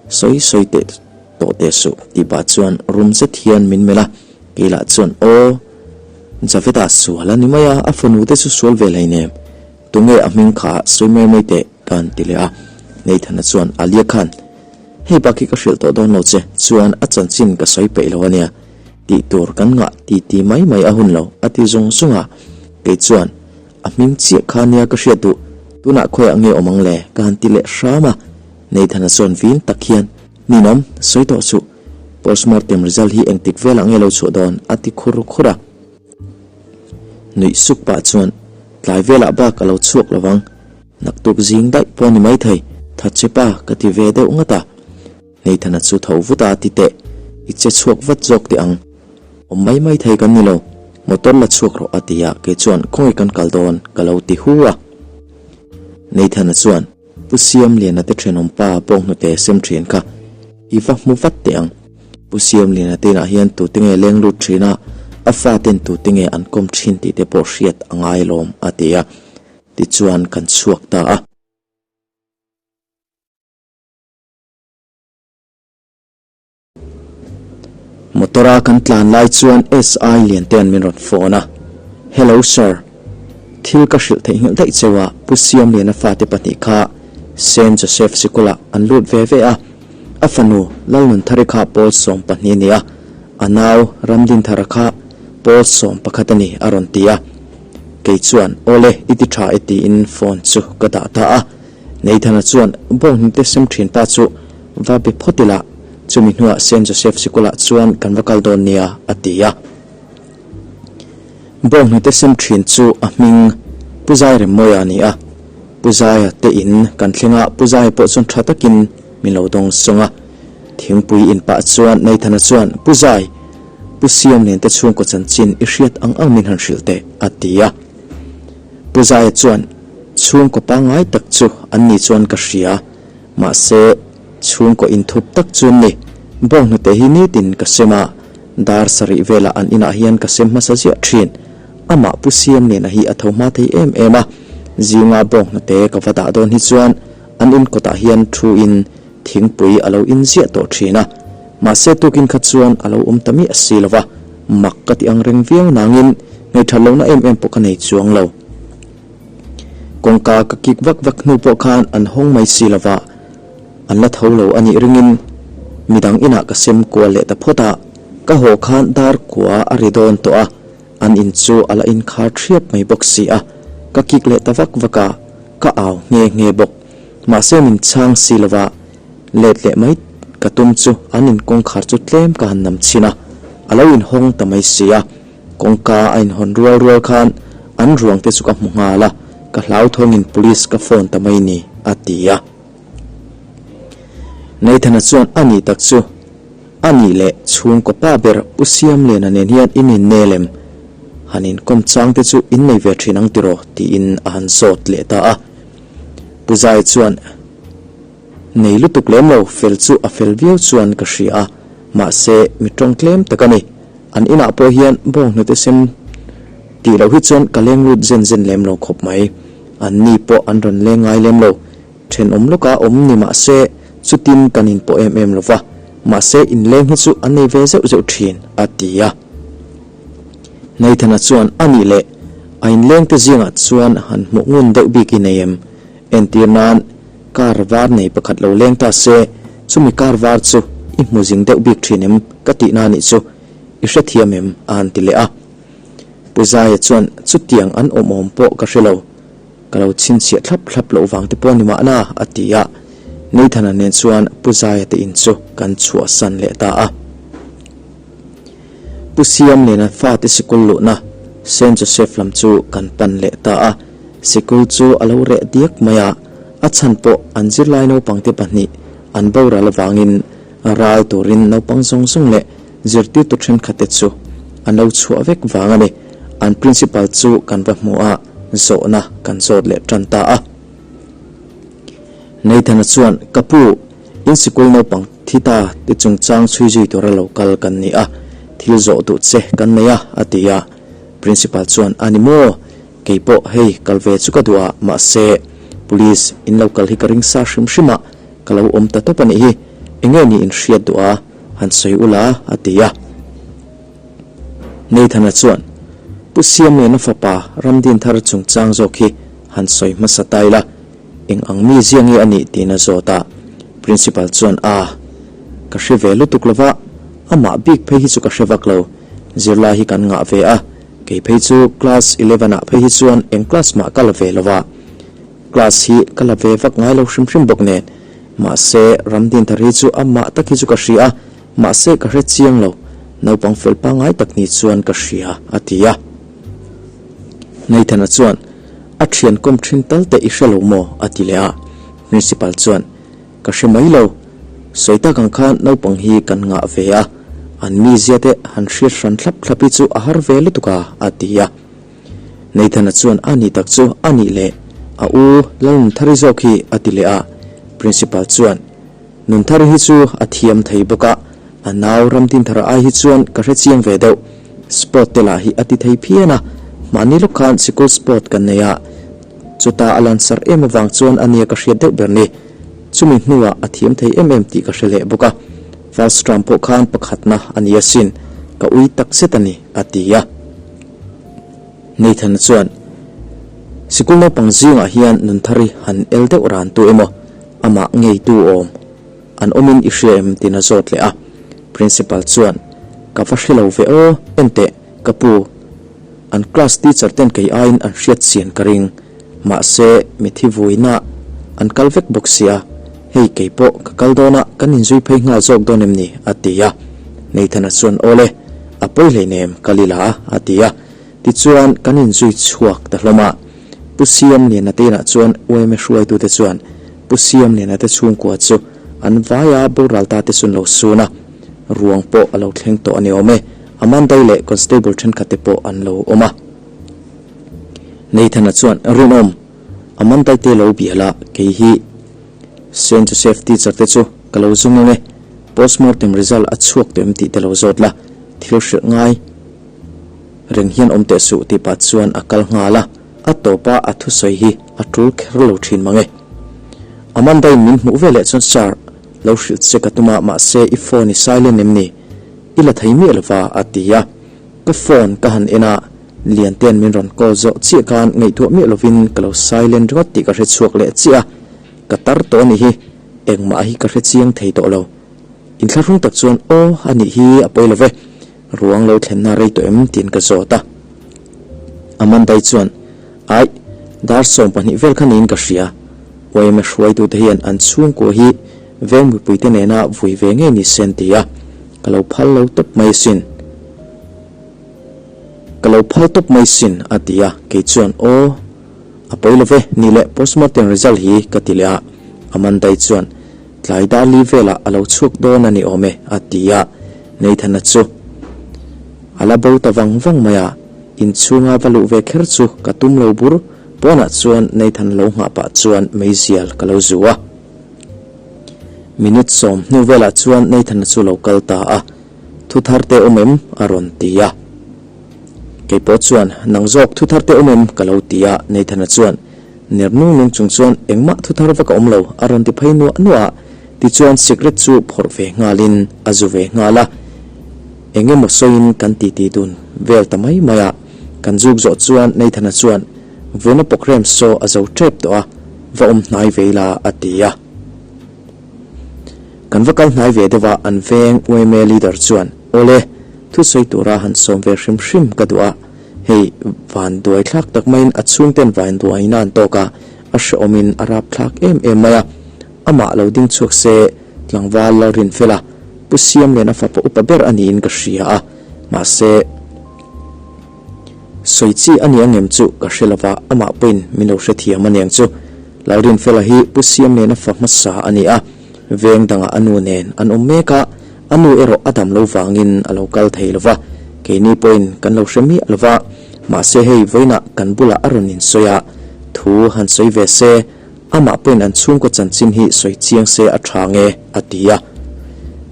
sawi sawi teh tawh teh suh, tih pah chuan rum zet hian min melh a, kei lah chuan, Aw. Javed-a sual a ni mai a, a fanu te chu sual ve hleinem. Tunge a hming kha sawi mai mai teh ka han ti leh a. Nathan-a chuan Alia khan, Hei bak hi ka hrilh tawh dawn lo che, chuan a chanchin ka sawi peih lo a nia. Tih tur kan ngah ti ti mai mai a hun lo, a ti zung zung a. Kei chuan, A hming chiah kha nia ka hriat duh, tunah khawiah nge awm ang le? ka han ti leh hram a. Nathan-a chuan vin tak hian, Ninawm, sawi tawh suh. Postmortem result hi engtik velah nge lo chhuah dawn? a ti khur khur a. Nuih suk pah chuan, Tlai velah bak a lo chhuak lo vang. Naktuk zing daih pawh a ni maithei, thatche pa ka ti ve deuh ngat a. Nathan-a chu tho vut a ti teh, I che chhuak vat zawk teh ang. Awm mai mai thei kan ni lo, motor la chhuak rawh a ti a, kei chuan khawnge kan kal dawn ka lo ti hu a. Nathan-a chuan, Pu Siamliana te thenawm pa pawh hnute sem thin kha i va hmu vat teh ang. Pu Siamliana te inah hian tute nge leng lut thin a, a fa ten tute nge an kawm thin tih te pawh hriat a ngai lawm a ti a. Tichuan kan chhuak ta a. Motor a kan tlan lai chuan SI Liantea'n min rawn phone a, Hello sir, thil ka hrilh theihnghilh daih cheu a, Pu Siamliana fate pahnih kha Saint Joseph sikulah an lut ve ve a, a fanu Lalnunthari kha pawl 12 a ni a, a nau Ramdinthara kha pawl 11 a ni a rawn ti a. Kei chuan, Awle, i ti tha e tiin phone chu ka dah ta a. Nathan-a chuan bawnghnute sem thin pa chu va be phawt ila, chumi hnuah Saint Joseph sikulah chuan kan va kal dawn nia, a ti a. Bawnghnute sem thin chu a hming Pu Zai Remmawia a ni a. Pu Zaia te in kan thleng a, Pu Zaia pawh chuan tha takin min lo dawng sawng a. Thingpui in pah chuan Nathan-a chuan, Pu Zai! Pu Siamlian te chhungkaw chanchin i hriat ang ang min han hrilh teh, a ti a. Pu Zaia chuan, Chhungkaw pangngai tak chu an ni chuan ka hria, mahse chhungkaw inthup tak chu an ni. Bawnghnute hi nitin ka sem a, dar sarih velah an inah hian ka sem hmasa ziah thin. Amah Pu Siamliana hi a tho hma thei em em a, zinga bawnghnute ka va dah dawn hi chuan an inkawtah hian thu in Thingpui a lo in ziah tawh thin a, mahse tukin kha chuan a lo awm ta miah si lo va, mak ka ti ang reng viau nangin ngaihthat lohna em em pawh ka nei chuang lo. Kawngka ka kik vak vak hnu pawh khan an hawng mai si lo va, an la tho lo a nih ringin midang inah ka sem kual leh ta phawt a, ka haw khan dar kua a ri dawn tawh a, an in chu a la inkhar thiap mai bawk si a, ka kik leh ta vak vak a, ka au nghe nghe bawk. Mahse min chhang si lova let leh mai ka tum chu an in kawngkhar chu tlem ka han nam chhin a, a lo inhawng ta mai si a. Kawngka a inhawn rual rual khan an ruang te chu ka hmu nghal a, ka hlauthawngin police ka phone ta mai ni, a ti a. Nathan-a chuan a nih tak chu a nih leh chhungkaw pa ber Pu Siamliana nen hian in innel em? Han inkawm chang te chu in nei ve thin ang tiraw? tiin a han zawt leh ta a. Pu Zai chuan, Nei lutuk lem lo, fel chu a fel viau chuan ka hria a, mahse mi tawng tlem tak a ni. An inah pawh hian bawnghnute sem tih loh hi chuan ka leng lut zen zen lem lo khawp mai. An ni pawh an rawn leng ngai lem lo. Thenawm lawka awm ni mahse chutin kan inpawh em em lo va, mahse inleng hi chu an nei ve zeuh zeuh thin, a ti a. Nathana chuan a nih leh a inlengte zingah chuan han hmuh ngun deuh bik i nei em? Entir nan car var nei pakhat lo leng ta se, chumi car var chu i hmu zing deuh bik thin em ka tihna nih chu i hrethiam em? a han ti leh a. Pu Zaia chuan chutiang an awm awm pawh ka hre lo, ka lo chhinchhiah thlap thlap loh vang te pawh ni mahna a ti a. Nathana nen chuan Pu Zaia te in chu kan chhuahsan leh ta a. Pu Siam nena fate sikul luhna Saint Joseph lam chu kan pan leh ta a, sikul chu a lo reh diak mai a, a chhan pawh an zirlai naupangte pahnih an boral avangin ral turin naupang zawng zawng leh zirtirtu thenkhatte chu an lo chhuah vek vang a ni. An principal chu kan va hmu a, zawhna kan zawt leh tan ta a. Nathan-a chuan, Ka pu, in sikul naupang thi ta ti chungchang chhui zui tura lo kal kan ni a, thil zawh duh che kan nei a, a ti a. Principal chuan, A ni maw? Kei pawh hei kal ve chu ka duh a, mahse, police in lo kal hi ka ring sa hrim hrim a, ka lo awm ta tawp a nih hi, enge ni in hriat duh a, han sawi ula, a ti a. Nathan-a chuan, Pu Siamliana fapa Ramdinthar chungchang zawk hi han sawi hmasa ta ila, eng ang mi zia nge a nih tiin a zawt a. Principal chuan, A, ka hre ve lutuk lova, amah bik phei hi chu ka hre vak lo, zirlai hi kan ngah ve a, kei phei chu class eleven ah phei hi chuan eng class mah ka la ve lova, class hi ka la ve vak ngai lo hrim hrim bawk nen, mahse Ramdinthar hi chu amah tak hi chu ka hria a, Mahse ka hre chiang lo, naupang fel pangngai tak ni chuan ka hria, a ti a. Nathan-a chuan, A thian kawm thin tal teh i hre lo maw? a ti leh a. Principal chuan, Ka hre mai lo, sawi tak ang khan naupang hi kan ngah ve a, an mizia te han hriat hran thlap thlap hi chu a har ve lutuk a, a ti a. Nathan-a chuan, A ni tak chu, a nih leh a u Lalnunthari zawk hi, a ti leh a. Principal chuan, Nunthar hi chu a thiam thei bawk a, a nau Ramtinthara ai hi chuan ka hre chiang ve deuh. Sport te lah hi a ti thei phian a, mahni lawk khan sikul sport kan nei a, chuta a lansar em avang chuan a nia ka hriat deuh ber ni. Chumi hnuah a thiam thei em em tih ka hre leh bawk a, first term pawh khan pakhatna a ni asin, ka ui tak zet a ni, a ti a. Nathan-a chuan, Sikul naupang zingah hian Nunthari han el deuh ran tu emaw? Amah ngeitu awm an awmin i hria em tiin a zawt leh a. Principal chuan, Ka va hre lo ve aw, enteh, ka pu, an class teacher ten kei aiin an hriat chian ka ring. Mahse, mithi vuina an kal vek bawk sia, hei kei pawh ka kal dawn a, kan inzui phei nghal zawk dawn em ni? a ti a. Nathan-a chuan, Awle, a pawi hleinem, kal ila, a ti a. Tichuan, kan inzui chhuak ta hlawm a. Pu Siamliana te inah chuan UMA hruaitute chuan Pu Siamliana te chhungkua chu an vaia boral ta te chu an lo sun a, ruang pawh a lo thleng tawh a ni awm e. Amandai leh constable thenkhat te pawh an lo awm a. Nathan-a chuan, Rinawm, Amandai te lo bia la, kei hi Saint Joseph teacher te chu ka lo zung ang e, postmortem result a chhuak tawh em tih te lo zawt la, thil hrilh ngai reng hian awm teh suh tih pah chuan a kal nghal a, a tawpa a thusawi hi a tul kher lo thin mang e. Amanda-in min hmuh veleh chuan Sir, lo hrilh che ka tum a, mahse i phone i silent em ni? I la thei miah lova a ti a. Ka phone ka han en a, Liante'n min rawn call zawh chiah khan ngaihtuah miah lovin ka lo silent ringawt tih ka hre chhuak leh chiah a, ka tar tawh a nih hi, engmah hi ka hre chiang thei tawh lo. Inthlahrung tak chuan aw a nih hi a pawi lo ve, ruang lo thlenna rei tawh em tiin ka zawt a. Amandai chuan Aih, dar 12 vel kha niin ka hria. Yma hruaitute hian an chhungkua hi veng mipuite nena vui ve ngei ni se an ti a, ka lo phal lo tawp mai asin. Ka lo phal tawp mai sin a ti a, kei chuan aw, a pawi lo ve, ni leh postmortem result hi ka ti leh a, Amandai chuan tlai dar li velah a lo chhuak dawn a ni awm e a ti a, Nathan-a chu a la bo ta vang vang mai a, inchhunga va luh ve kher chu ka tum lo bur, pawnah chuan Nathan lo nghah pah chuan meizial ka lo zu a. Minute sawm hnu velah chuan Nathan-a chu lo kal ta a, Thu thar te awm em? a rawn ti a. Kei pawh chuan, Nang zawk thu thar te awm em? ka lo ti a, Nathan-a chuan ner nung nung chung chuan, Engmah thu thar vak a awm lo, a rawn ti phei nuah nuah a. Tichuan sikret chu phawrh ve nghalin a zu ve nghal a. Eng emaw sawiin kan titi dun vel ta mai mai a. Kan zuk zawh chuan Nathan-a chuan, Vuna program saw a zo tep tawh a, va awm hnai ve ila, a ti a. Kan va kal hnai ve deuh a, an veng yma leader chuan, Awle, thusawi tura han sawm ve hrim hrim ka duh a, hei van duai thlak tak maiin a chhungten vain duaina an tawk a, a hrehawmin a rap thlak em em mai a, amah lo ding chhuak se tlangval Lalrinfela, Pu Siamliana fapa upa ber a niin ka hria a, mahse, Sawi chi a ni angem chu ka hre lova, amah pawhin min lo hrethiam a niang chu. Lalrinfela hi Pu Siam nena fa hmasa a ni a, veng dangah a nu nen an awm mek a, a nu erawh a dam lo vangin a lo kal thei lova, keini pawhin kan lo hre miah lova, mahse hei vawiinah kan bulah a rawn insawi a, thu han sawi ve se, amah pawhin an chhungkaw chanchin hi sawi chiang se a tha nge a ti a.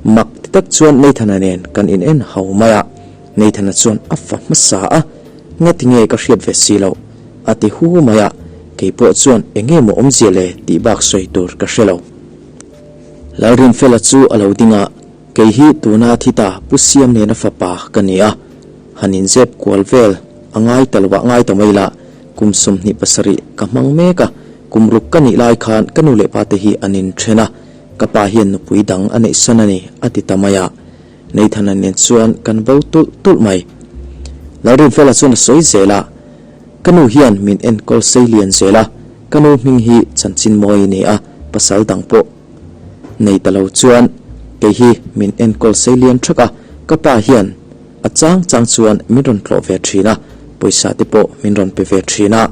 Mak ti tak chuan Nathan-a nen kan inen hau mai a. Nathan-a chuan a fa hmasa a, Ngati nge ka hriat ve si loh? a ti hu mai a, kei pawh chuan eng nge maw awmzia le tih bak sawi tur ka hre lo. Lalrinfela chu a lo ding a, Kei hi tuna thi ta Pu Siam nena fapa ka ni a, han inzep kual vel a ngai ta lo ah ngai ta mai la, kum 27 ka hmang mek a, kum ruk ka nih lai khan ka nu leh pa te hi an inthen a, ka pa hian nupui dang a neihsan a ni a ti ta mai a. Nathan-a nen chuan kan bo tulh tulh mai. Lalrinfela chuan a sawi zel a, Ka nu hian min enkawl sei lian zel a, ka nu hming hi chanchin mawi a ni a, pasal dang pawh nei ta lo chuan kei hi min enkawl sei lian thak a, ka pa hian a chang chang chuan min rawn tlawh ve thin a, pawisa te pawh min rawn pe ve thin a,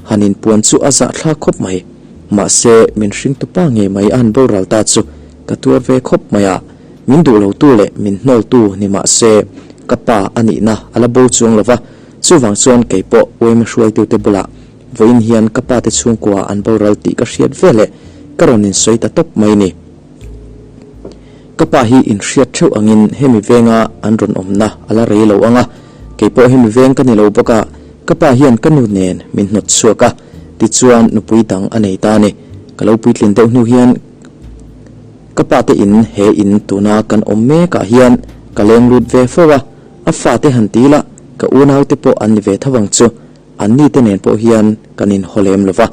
han inpuan chu a zahthlak khawp mai. Mahse, min hringtupa ngei mai a han boral ta chu ka tuar ve khawp mai a. Min duh lotu leh min hnawltu ni mah se, ka pa a nihna a la bo chuang lo va, chuvang chuan kei pawh yma hruaitute bulah vawiin hian ka pate chhungkua an boral tih ka hriat ve leh ka rawn insawi ta tawp mai ni. Ka pa hi inhriat theuh angin hemi venga an rawn awmna a la rei lo ang a, kei pawh hemi veng ka ni lo bawk a, ka pa hian ka nu nen min hnawt chhuak a, tichuan nupui dang a nei ta a ni. Ka lo puitlin deuh hnu hian Ka pa te in he in tuna kan awm mek ah hian ka leng lut ve fo a, a fa te han ti ila ka unau te pawh an ni ve tho ang chu, an ni te nen pawh hian kan in haw lem lo va,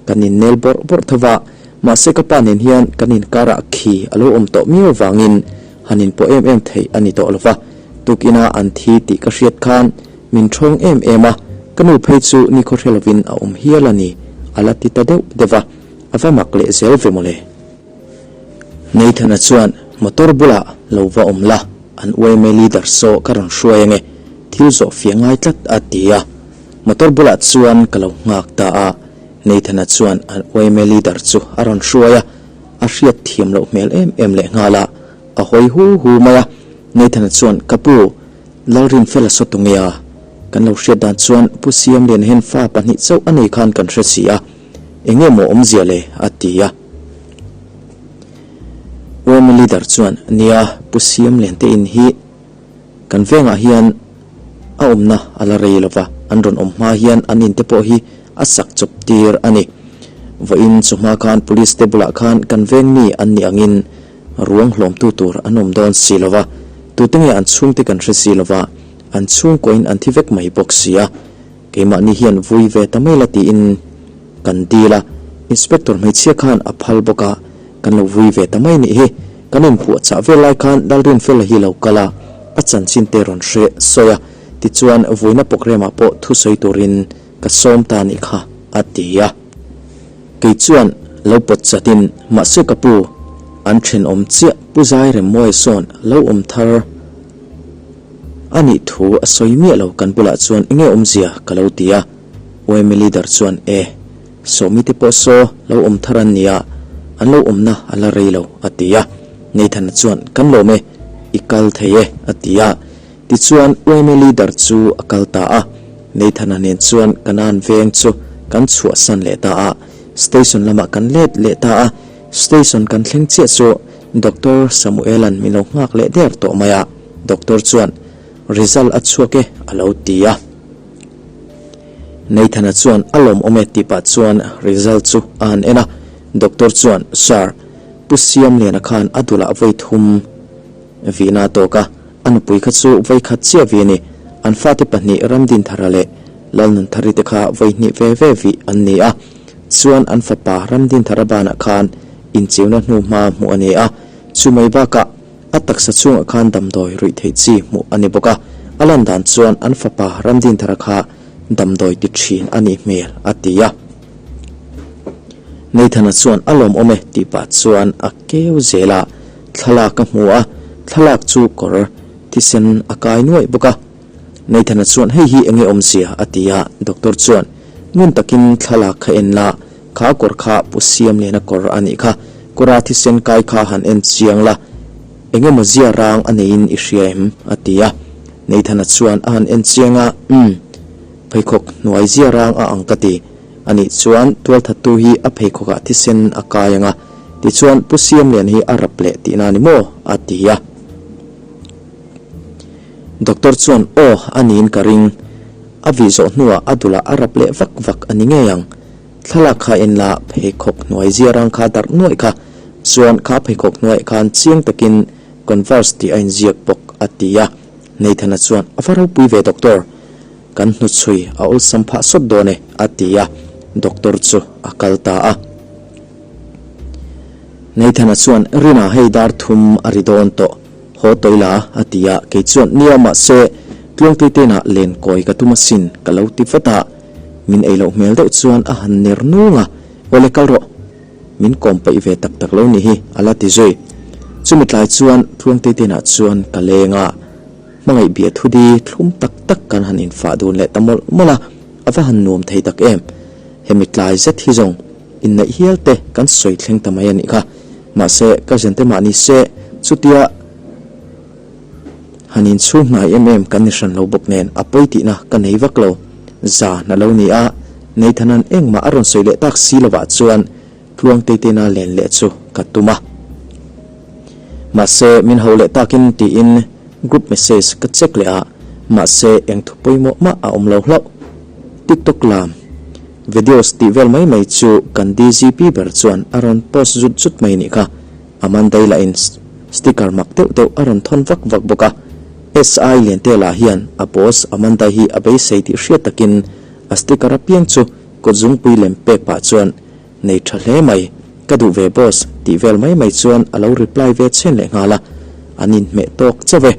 kan in nel bawrh bawrh tho va, mahse ka pa nen hian kan inkar ah khi a lo awm tawh miau vangin han in pawh em em theih a ni tawh lo va, tukina an thi tih ka hriat khan min thawng em em a, ka nu phei chu nikhaw hre lovin a awm hial a ni, a la ti ta deuh deuh va, a va mak leh zel ve mawle. Nathan-a chuan motor bulah lo va awm la, an yma leader saw ka rawn hruai ange, thil zawh fiah ngai tlat a ti a. Motor bulah chuan ka lo nghak ta a, Nathan-a chuan an yma leader chu a rawn hruai a, a hriat thiam loh hmel em em leh nghal a, a hawi hu hu mai a. Nathan-a chuan, Ka pu, Lalrinfela saw tu nge a? Kan lo hriat dan chuan Pu Siamliana hian fa pahnih chauh a nei khan kan hre si a, eng nge maw awmzia le? a ti a. Yma leader chuan, Nia, Pu Siamlian te in hi kan vengah hian a awmna a la rei lo va, an rawn awm hma hian an in te pawh hi a sak chawp tir a ni. Vawiin chawhma khan police te bulah khan kan veng mi an nih angin ruang hlawmtu tur an awm dawn si lo va, tute nge an chhungte kan hre si lo va, an chhungkuain an thi vek mai bawk si a, keimahni hian vui ve ta mai la tiin kan dil a, inspector hmeichhia khan a phal bawk a, kan lo vui ve ta mai nih hi, kan inpuahchah vel lai khan Lalrinfela hi lo kal a, a chanchin te rawn hre sawi a, tichuan vuina programme ah pawh thusawi turin Ka sawm ta nih kha, a ti a. Kei chuan lo pawt chatin, Mahse ka pu, an thenawm chiah Pu Zai Remmawi sawn lo awm thar a nih thu a sawi miah lo kan bulah chuan enge awmzia ka lo ti a. Yma leader chuan, E, Sawmite pawh saw lo awm thar an nia, an lo awmna a la rei lo, a ti a. Nathana chuan, Kan lawm e, i kal thei e, a ti a. Tichuan yma leader chu a kal ta a, Nathana nen chuan Kanan veng chu kan chhuahsan leh ta a, station lamah kan let leh ta a, station kan thleng chiah chu Doctor Samuela'n min lo nghak leh der tawh mai a, doctor chuan result a chhuak e a lo ti a. Nathana chuan a lawmawm e tih pah chuan result chu a han en a, doctor chuan Sir, Pu Siamliana khan a dulah vawi thum vihna a tawk a, A nupui kha chu vawi khat chiah vi a ni. An fate pahnih Ramdinthara leh Lalnunthari te kha vawi hnih ve ve vih an ni a. Chuan an fapa Ramdinthara banah khan inchiuna hnu hma hmuh a ni a. Chu mai bakah a taksa chungah khan damdawi ruih theih chi hmuh a ni bawk a. A lan dan chuan an fapa Ramdinthara kha damdawi ti thin a nih hmel a ti a. Nathana chuan a lawmawm e tih pah chuan a keu zel a. Thlalak a hmu a, thlalak chu kawr thisen a kai nuaih bawk a. Nathana chuan hei hi enge awmzia a ti a, doctor chuan ngun takin thlalak kha en la, kha kawr kha Pu Siamliana kawr a nih kha, kawra thisen kai kha han en chiang la, enge maw zia rang a neiin i hria em? a ti a. Nathana chuan a han en chiang a, umm, pheikhawk hnuai zia rang a ang ka ti. Anih chuan tualthattu hi a pheikhawkah thisen a kai ang a, tichuan Pu Siamlian hi a rap leh tihna a ni maw? a ti a. Doctor chuan aw a niin ka ring, a vih zawh hnuah a dulah a rap leh vak vak a ni ngei ang. Thlalak kha en la, pheikhawk hnuai zia rang kha darh nuaih kha, chuan kha pheikhawk hnuaiah khan chiang takin Converse tih a inziak bawk a ti a. Nathana chuan a va ropui ve Doctor. Kan hnuchhui a awlsam phah sawt dawn e, a ti a, doctor chu a kal ta a. Nathana chuan, Rina hei dar thum a ri dawn tawh, haw tawi la, a ti a, kei chuan, Nia mahse, Tluangtui tenah len kawi ka tum asin, ka lo ti vat a. Min ei loh hmel deuh chuan a han ner nung a, Awle kal rawh, min kawm paih ve tak tak lo nih hi, a la ti zui. Chumi tlai chuan Tluangtui tenah chuan ka leng a. Hmangaih bia thudi thlum tak tak kan han infah dun leh ta mawlh mawlh a, a va han nuam thei tak em. Hemi tlai zet hi zawng inneih hial te kan sawi thleng ta mai a nih kha. Mahse, ka zente mah ni se, chutia han inchhung hnai em em kan ni hran lo bawk nen a pawi tihna ka nei vak lo. Zan a lo ni a, Nathan-a'n engmah a rawn sawi leh tak si lovah chuan Tluangteitena len leh chu ka tum a. Mahse, min ho leh takin tiin group message ka check leh a, mahse eng thu pawimawh mah a awm lo hlauh. TikTok lam videos tih vel mai mai chu kan DGP ber chuan a rawn post zut zut mai nih kha. Amandai lahin sticker mak deuh deuh a rawn thawn vak vak bawk a. SI Liante lah hian a boss Amandai hi a beisei tih hriat takin a sticker apiang chu kawtzungpui lem pek pah chuan Nei tha hle mai, ka duh ve boss tih vel mai mai chuan a lo reply ve chhen leh nghal a, an inhmeh tawk chauh e.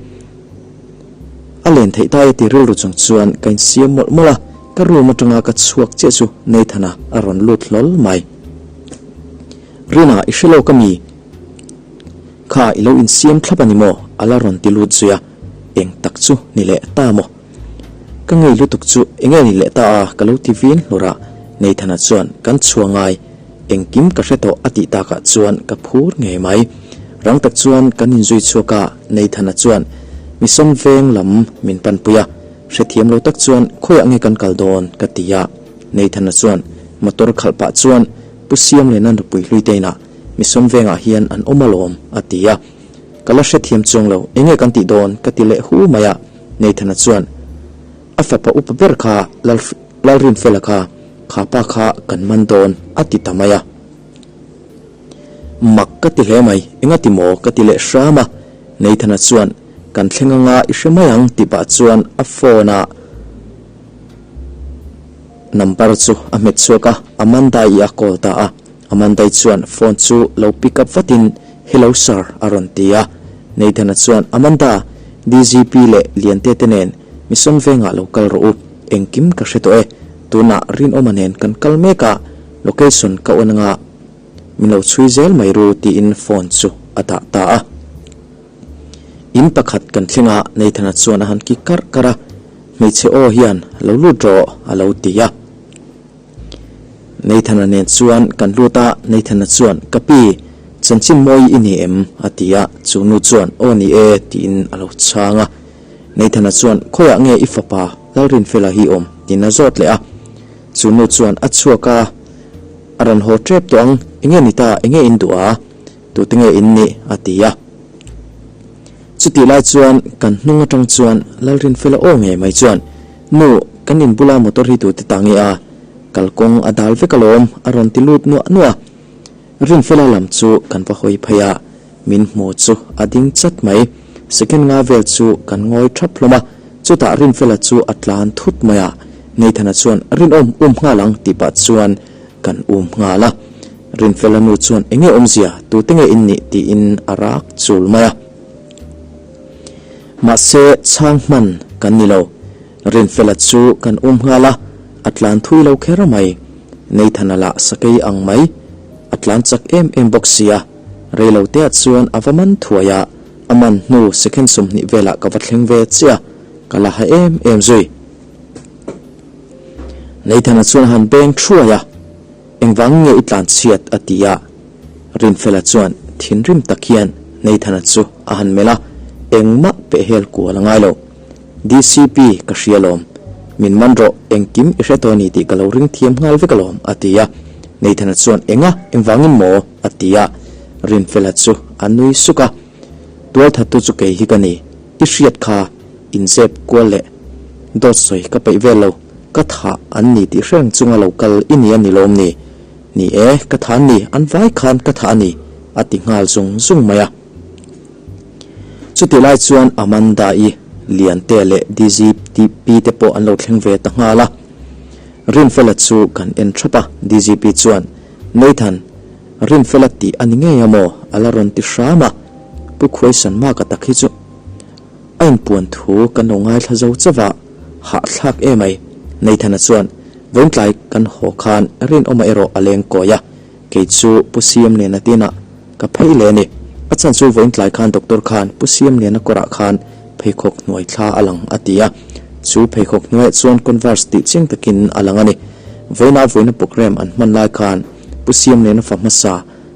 A len theih ta e ti rilru chung chuan ka insiam mawlh mawlh a, ka room atanga ka chhuak chiah chu Nathan-a a rawn lut hlawl mai. Rina, i hre lo ka mi? Kha i lo insiam thlap a ni maw? A la rawn ti lut zui a, eng tak chu ni leh ta maw? Ka ngei lutuk chu enge ni leh ta a ka lo ti vin hlur a, Nathana chuan kan chhuah ngai, engkim ka hre tawh a tih takah chuan ka phur ngei mai. Rang tak chuan kan inzui chhuak a, Nathana chuan. Mission veng lam min panpui a, hrethiam lo tak chuan khawiah nge kan kal dawn ka ti a. Nathan-a chuan motor khalh pah chuan Pu Siamliana nupui hlui te inah Mission vengah hian an awm alawm a ti a. Ka la hrethiam chuang lo, enge kan tih dawn ka ti leh hu mai a. Nathan-a chuan a fapa upa ber kha Lalrinfela kha kha pa kha kan man dawn a ti ta mai a. Mak ka ti hle mai, enga ti maw ka ti leh hram a, Nathan-a chuan kan thleng anga i hre mai ang tih pah chuan a phone a number chu a hmet chhuak a, Amanda-i a call ta a, Amanda-i chuan phone chu lo pick up vatin Hello sir a rawn ti a, Nathan-a chuan Amanda, DGP leh Liante te nen Mission vengah lo kal rawh u, engkim ka hre tawh e, tunah Rinawma nen kan kal mek a, Location ka on anga min lo chhui zel mai ru tiin phone chu a dah ta a. In pakhat kan thleng a, Nathan-a chuan a han ki karh karh a, hmeichhe aw hian lo lut rawh a lo ti a. Nathan-a nen chuan kan lut a, Nathan-a chuan ka pi, chanchin mawi i ni em? a ti a, chu nu chuan aw ni e tiin a lo chhang a. Nathan-a chuan khawiah nge i fapa Lalrinfela hi awm? tiin a zawt leh a. Chu nu chuan a chhuak a, a rawn haw tep tawh ang, enge ni ta, enge in duh a, tute nge in nih? a ti a. Chutih lai chuan kan hnung atang chuan Lalrinfela aw ngei mai chuan, Nu, kan in bula motor hi tute ta nge a, kalkawng a dal vek alawm, a rawn ti lut nuah nuah a. Rinfela lam chu kan va hawi phei a, Min hmu chu a ding chat mai. Second nga vel chu kan ngawi thap hlawm a, chutah Rinfela chu a tlan thut mai a, Nathan-a chuan Rinawm um nghal ang tih pah chuan kan um nghal a. Rinfela nu chuan enge awmzia, tute nge in nih tiin a rak chul mai a. Mahse chhang hman kan ni lo. Rinfela chu kan um nghal a, a tlan thui lo kher mai. Nathan-a lah sakei ang mai, a tlan chak em em bawk sia. Reiloteah chuan a va man thuai a, a man hnu second 20 velah ka va thleng ve chiah a, ka la ha em em zui. Nathan-a chuan a han beng thuai a, Engvang nge i tlan chhiat? a ti a. Rinfela chuan thinrim tak hian Nathan-a chu a han melh a, engmah pehhel kual a ngai lo. DCP ka hria alawm, min man rawh, engkim i hre tawh a ni tih ka lo ring thiam nghal vek alawm, a ti a. Nathan-a chuan, Enga, engvangin maw? a ti a. Rinfela chu a nui suk a, Tualthattu chu kei hi ka ni, i hriat kha inzep kual leh dawt sawi ka peih vel lo, ka thah an ni tih hreng chunga lo kal i ni a ni lawm ni? Ni e, ka thah an ni, an vai khan ka thah a ni, a ti nghal zung zung mai a. Chutih lai chuan Amanda-i, Liantea leh DGP te pawh an lo thleng ve ta nghal a. Rinfela chu kan en thap a, DGP chuan, Nathan, Rinfela tih a ni ngei a maw? a la rawn ti hram a. Pu Khuaisan Maka tak hi chu a inpuan thu kan lo ngaithla zo chauh a, hahthlak em ai. Nathan-a chuan, Vawiintlai kan haw khan Rinawma erawh a leng kawi a, Kei chu Pu Siam Liana tinah ka phei leh a ni. A chhan chu vawiin tlai khan doctor khan Pu Siam Liana kawrah khan pheikhawk hnuai thla a lang a ti a. Chu pheikhawk hnuaiah chuan Converse tih chiang takin a lang a ni. Vawiinah vawiina programme an hman lai khan Pu Siam Liana fa hmasa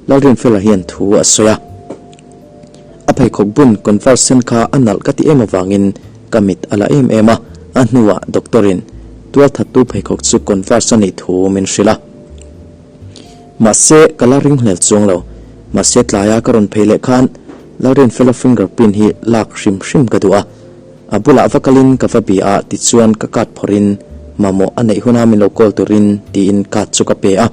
Lalrinfela hian thu a sawi a. A pheikhawk bun Converse sen kha a nalh ka ti em avangin ka mit a la em em a. A hnuah doctor-in tualthattu pheikhawk chu Converse a nih thu min hrilh a. Mahse, ka la ring hlel chuang lo. Mahse, tlaia ka rawn phei leh khan Lalrinfela finger print hi lak hrim hrim ka duh a. A bulah va kalin ka va bia a, tichuan ka card phawrhin mamawh a neih huna min lo call turin tiin card chu ka pe a.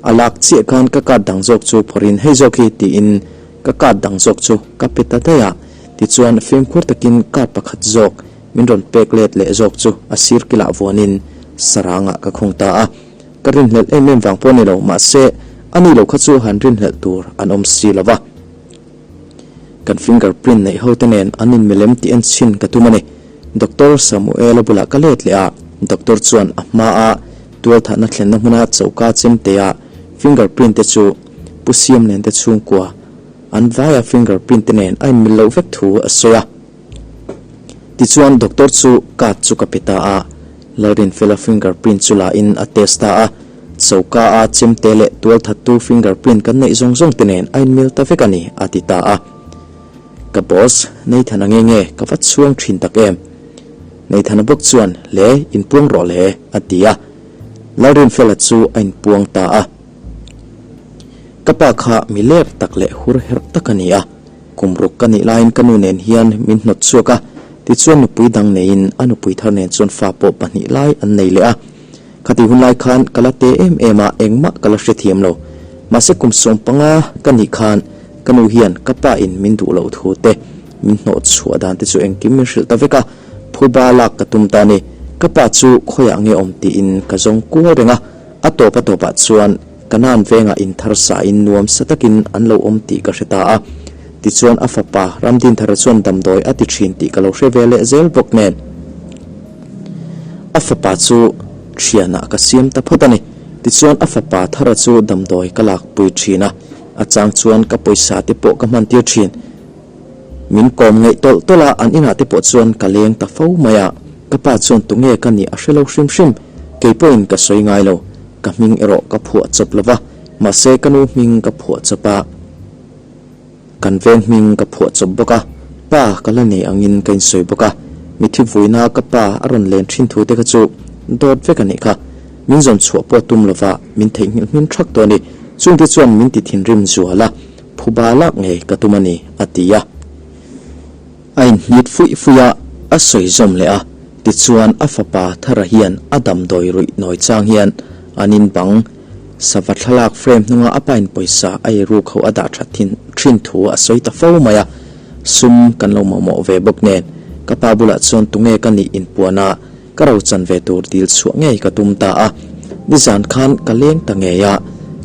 A lak chiah khan ka card dang zawk chu phawrhin hei zawk hi tiin ka card dang zawk chu ka pe ta daih a. Tichuan fimkhur takin card pakhat zawk min rawn pek let leh zawk chu a sir kilah vuanin sarangah ka khung ta a. Ka rinhlelh em em vang pawh a ni lo, mahse, a ni lo kha chu han rinhlelh tur an awm si lo va. Kan finger print neih ho te nen an inmilem tih en chhin ka tum a ni. Doctor Samuel-a bulah ka let leh a, doctor chuan a hmaa tualthahna thlenna hmuna choka chemtea finger print te chu Pu Siamlian te chhungkua an vaia finger print te nen a inmil loh vek thu a sawi a. Tichuan doctor chu card chu ka pe ta a, Lalrinfela finger print chu la in a test ta a, choka a chemte leh tualthattu finger print kan neih zawng zawng te nen a inmil ta vek a ni a ti ta a. Ka boss, Nathan-a nge nge ka va chhuang thin tak em? Nathan-a bawk chuan, Le, inpuang rawh le, a ti a. Lalrinfela chu a inpuang ta a. Ka pa kha mi ler tak leh hur herh tak a ni a. Kum ruk ka nih laiin ka nu nen hian min hnawt chhuak a, tichuan nupui dang neiin a nupui thar nen chuan fa pawh pahnih lai an nei leh a. Khati hun lai khan ka la te em em a, engmah ka la hrethiam lo. Mahse kum 15 ka nih khan ka nu hian ka pa in min duh loh thu te, min hnawh chhuah dan te chu engkim min hrilh ta vek a, phuba lak ka tum ta a ni. Ka pa chu khawiah nge awm tiin ka zawng kual reng a, a tawp a tawpah chuan Kanan vengah in thar sa in nuam sa takin an lo awm tih ka hre ta a. Tichuan a fapa Ramdinthara chuan damdawi a ti thin tih ka lo hre ve leh zel bawk nen. A fapa chu thianah ka siam ta phawt a ni. Tichuan a fapa Thara chu damdawi ka lakpui thin a, a chang chuan ka pawisa te pawh ka hman tir thin. Min kawm ngeih tawlh tawlh a, an inah te pawh chuan ka leng ta fo mai a. Ka pa chuan tunge ka nih a hre lo hrim hrim. Kei pawhin ka sawi ngai lo. Ka hming erawh ka phuah chawp lo va, mahse ka nu hming ka phuah chawp a. Kan veng hming ka phuah chawp bawk a, pa ka la nei angin ka insawi bawk a, mithi vuina ka pa a rawn len thin thu te kha chu dawt vek a nih kha. Min zawn chhuah pawh tum lova min theihnghilh hmin thak tawh a ni. Chungte chuan min ti thinrim zual a, phuba lak ngei ka tum a ni, a ti a. A inhnit fuih fuih a, a sawi zawm leh a, tichuan a fapa Thara hian a damdawi ruih nawi chang hian an inbang Sava thlalak frame hnunga a pain pawisa a ei ruk ho a dah that thin thin thu a sawi ta fo mai a, sum kan lo mamawh ve bawk nen ka pa bulah chuan tunge ka nih inpuan a, ka ro chan ve tur dil chhuah ngei ka tum ta a. Nizan khan ka leng ta ngei a,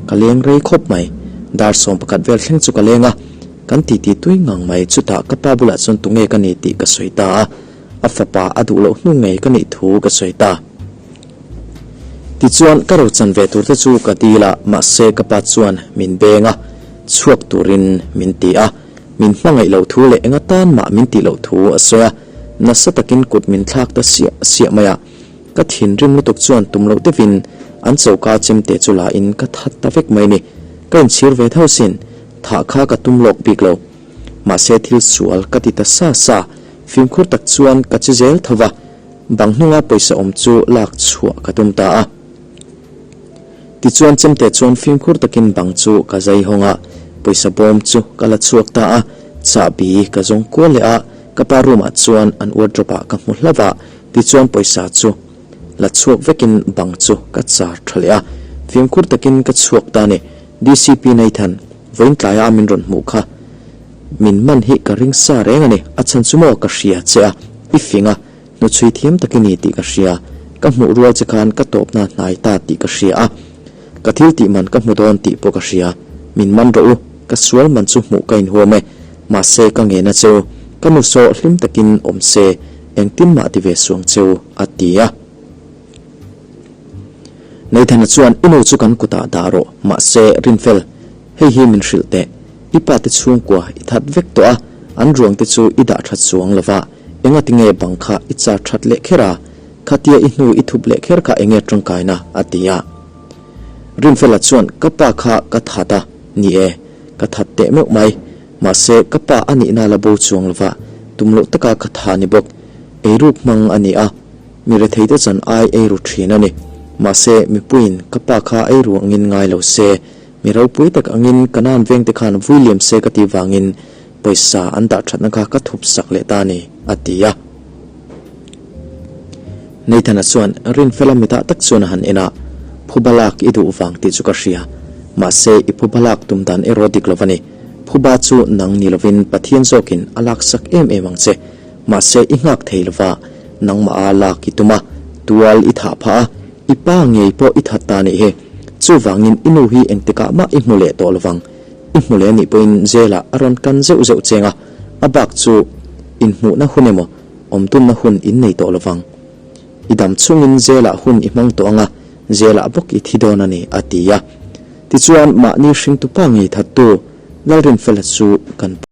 ka leng rei khawp mai. Dar 11 vel thleng chu ka leng a, kan titi tui ngang mai chutah ka pa bulah chuan tunge ka ni tih ka sawi ta a, a fapa a duh loh hnu ngei ka nih thu ka sawi ta. Tichuan, ka rochan ve turte chu ka dil a, mahse ka pa chuan min beng a, chhuak turin min ti a. Min hmangaih loh thu leh enga tan mah min tih loh thu a sawi a, nasa takin kut min thlak ta siah siah mai a. Ka thinrim lutuk chuan tum loh deuhin an choka chemte chu la in ka that ta vek mai ni. Ka inchhir ve tho sin, thah kha ka tum lawk bik lo. Mahse thil sual ka ti ta sa sa, fimkhur tak chuan ka chi zel tho va. Bang hnunga pawisa awm chu lak chhuah ka tum ta a. Tichuan chemte chuan fimkhur takin bang chu ka zai hawng a, pawisa bawm chu ka la chhuak ta a, chahbi ka zawng kual leh a, ka pa room ah chuan an wardrobe ah ka hmu hlauh a, tichuan pawisa chu la chhuak vekin bang chu ka char tha leh a, fimkhur takin ka chhuak ta a ni. DCP Nathan, vawiin tlaia min rawn hmuh kha min man hi ka ring sa reng a ni, a chhan chu maw ka hria che a, i fing a, Hnuchhui thiam tak i ni tih ka hria. Ka hmuh rual che khan ka tawpna hnai ta tih ka hria a. Ka thil tih man ka hmu dawn tih pawh ka hria. Min man rawh u, ka sual man chu hmuh ka inhuam e. Mahse ka ngena che u, ka nu saw hlim takin awm se, engtin mah ti ve suang che u, a ti a. Nathan-a chuan i nu chu kan kutah dah rawh, mahse Rinfel, hei hi min hrilh teh. I pa te chhungkua i that vek tawh a, an ruang te chu i dah that chuang lo va. Engati nge bang kha i char that leh kher a? Khatia i hnu i thup leh kher kha enge tangkaina? a ti a. Rinfela chuan, Ka pa kha ka that a, ni e, ka that teh meuh mai. Mahse, ka pa a nihna la bo chuang lova, tum loh taka ka tha ni bawk. Eiruk hmang a ni a, mi retheite chan ai eiru thin a ni. Mahse, mipuiin ka pa kha eiru angin ngai lo se, mi ropui tak angin Kanaan vengte khan vui liam se ka tih vangin Pawisa an dah thatna kha ka thup sak leh ta a ni, a ti a. Nathan-a chuan Rinfela mitah tak chuan a han en a, Phuba lak i duh vang tih chu ka hria. Mahse, i phuba lak tum dan erawh dik lo va ni. Phuba chu nang ni lovin Pathian zawkin a lak sak em em ang che. Mahse, i nghak thei lova, nangmah a lak i tum a, tual i thah phah a, i pa ngei pawh i that ta a nih hi. Chuvangin i nu hi engtikah mah i hmu leh tawh lovang. I hmu leh anih pawhin jail-ah a rawn kan zeuh zeuh cheng a, a bak chu inhmuhna hun emaw awmtunna hun in nei tawh lovang. I dam chungin jail-ah hun i hmang tawh ang a, jail-ah bawk i thi dawn a ni, a ti a. Tichuan, mahni hringtu pa ngei thattu Lalrinfela chu kan.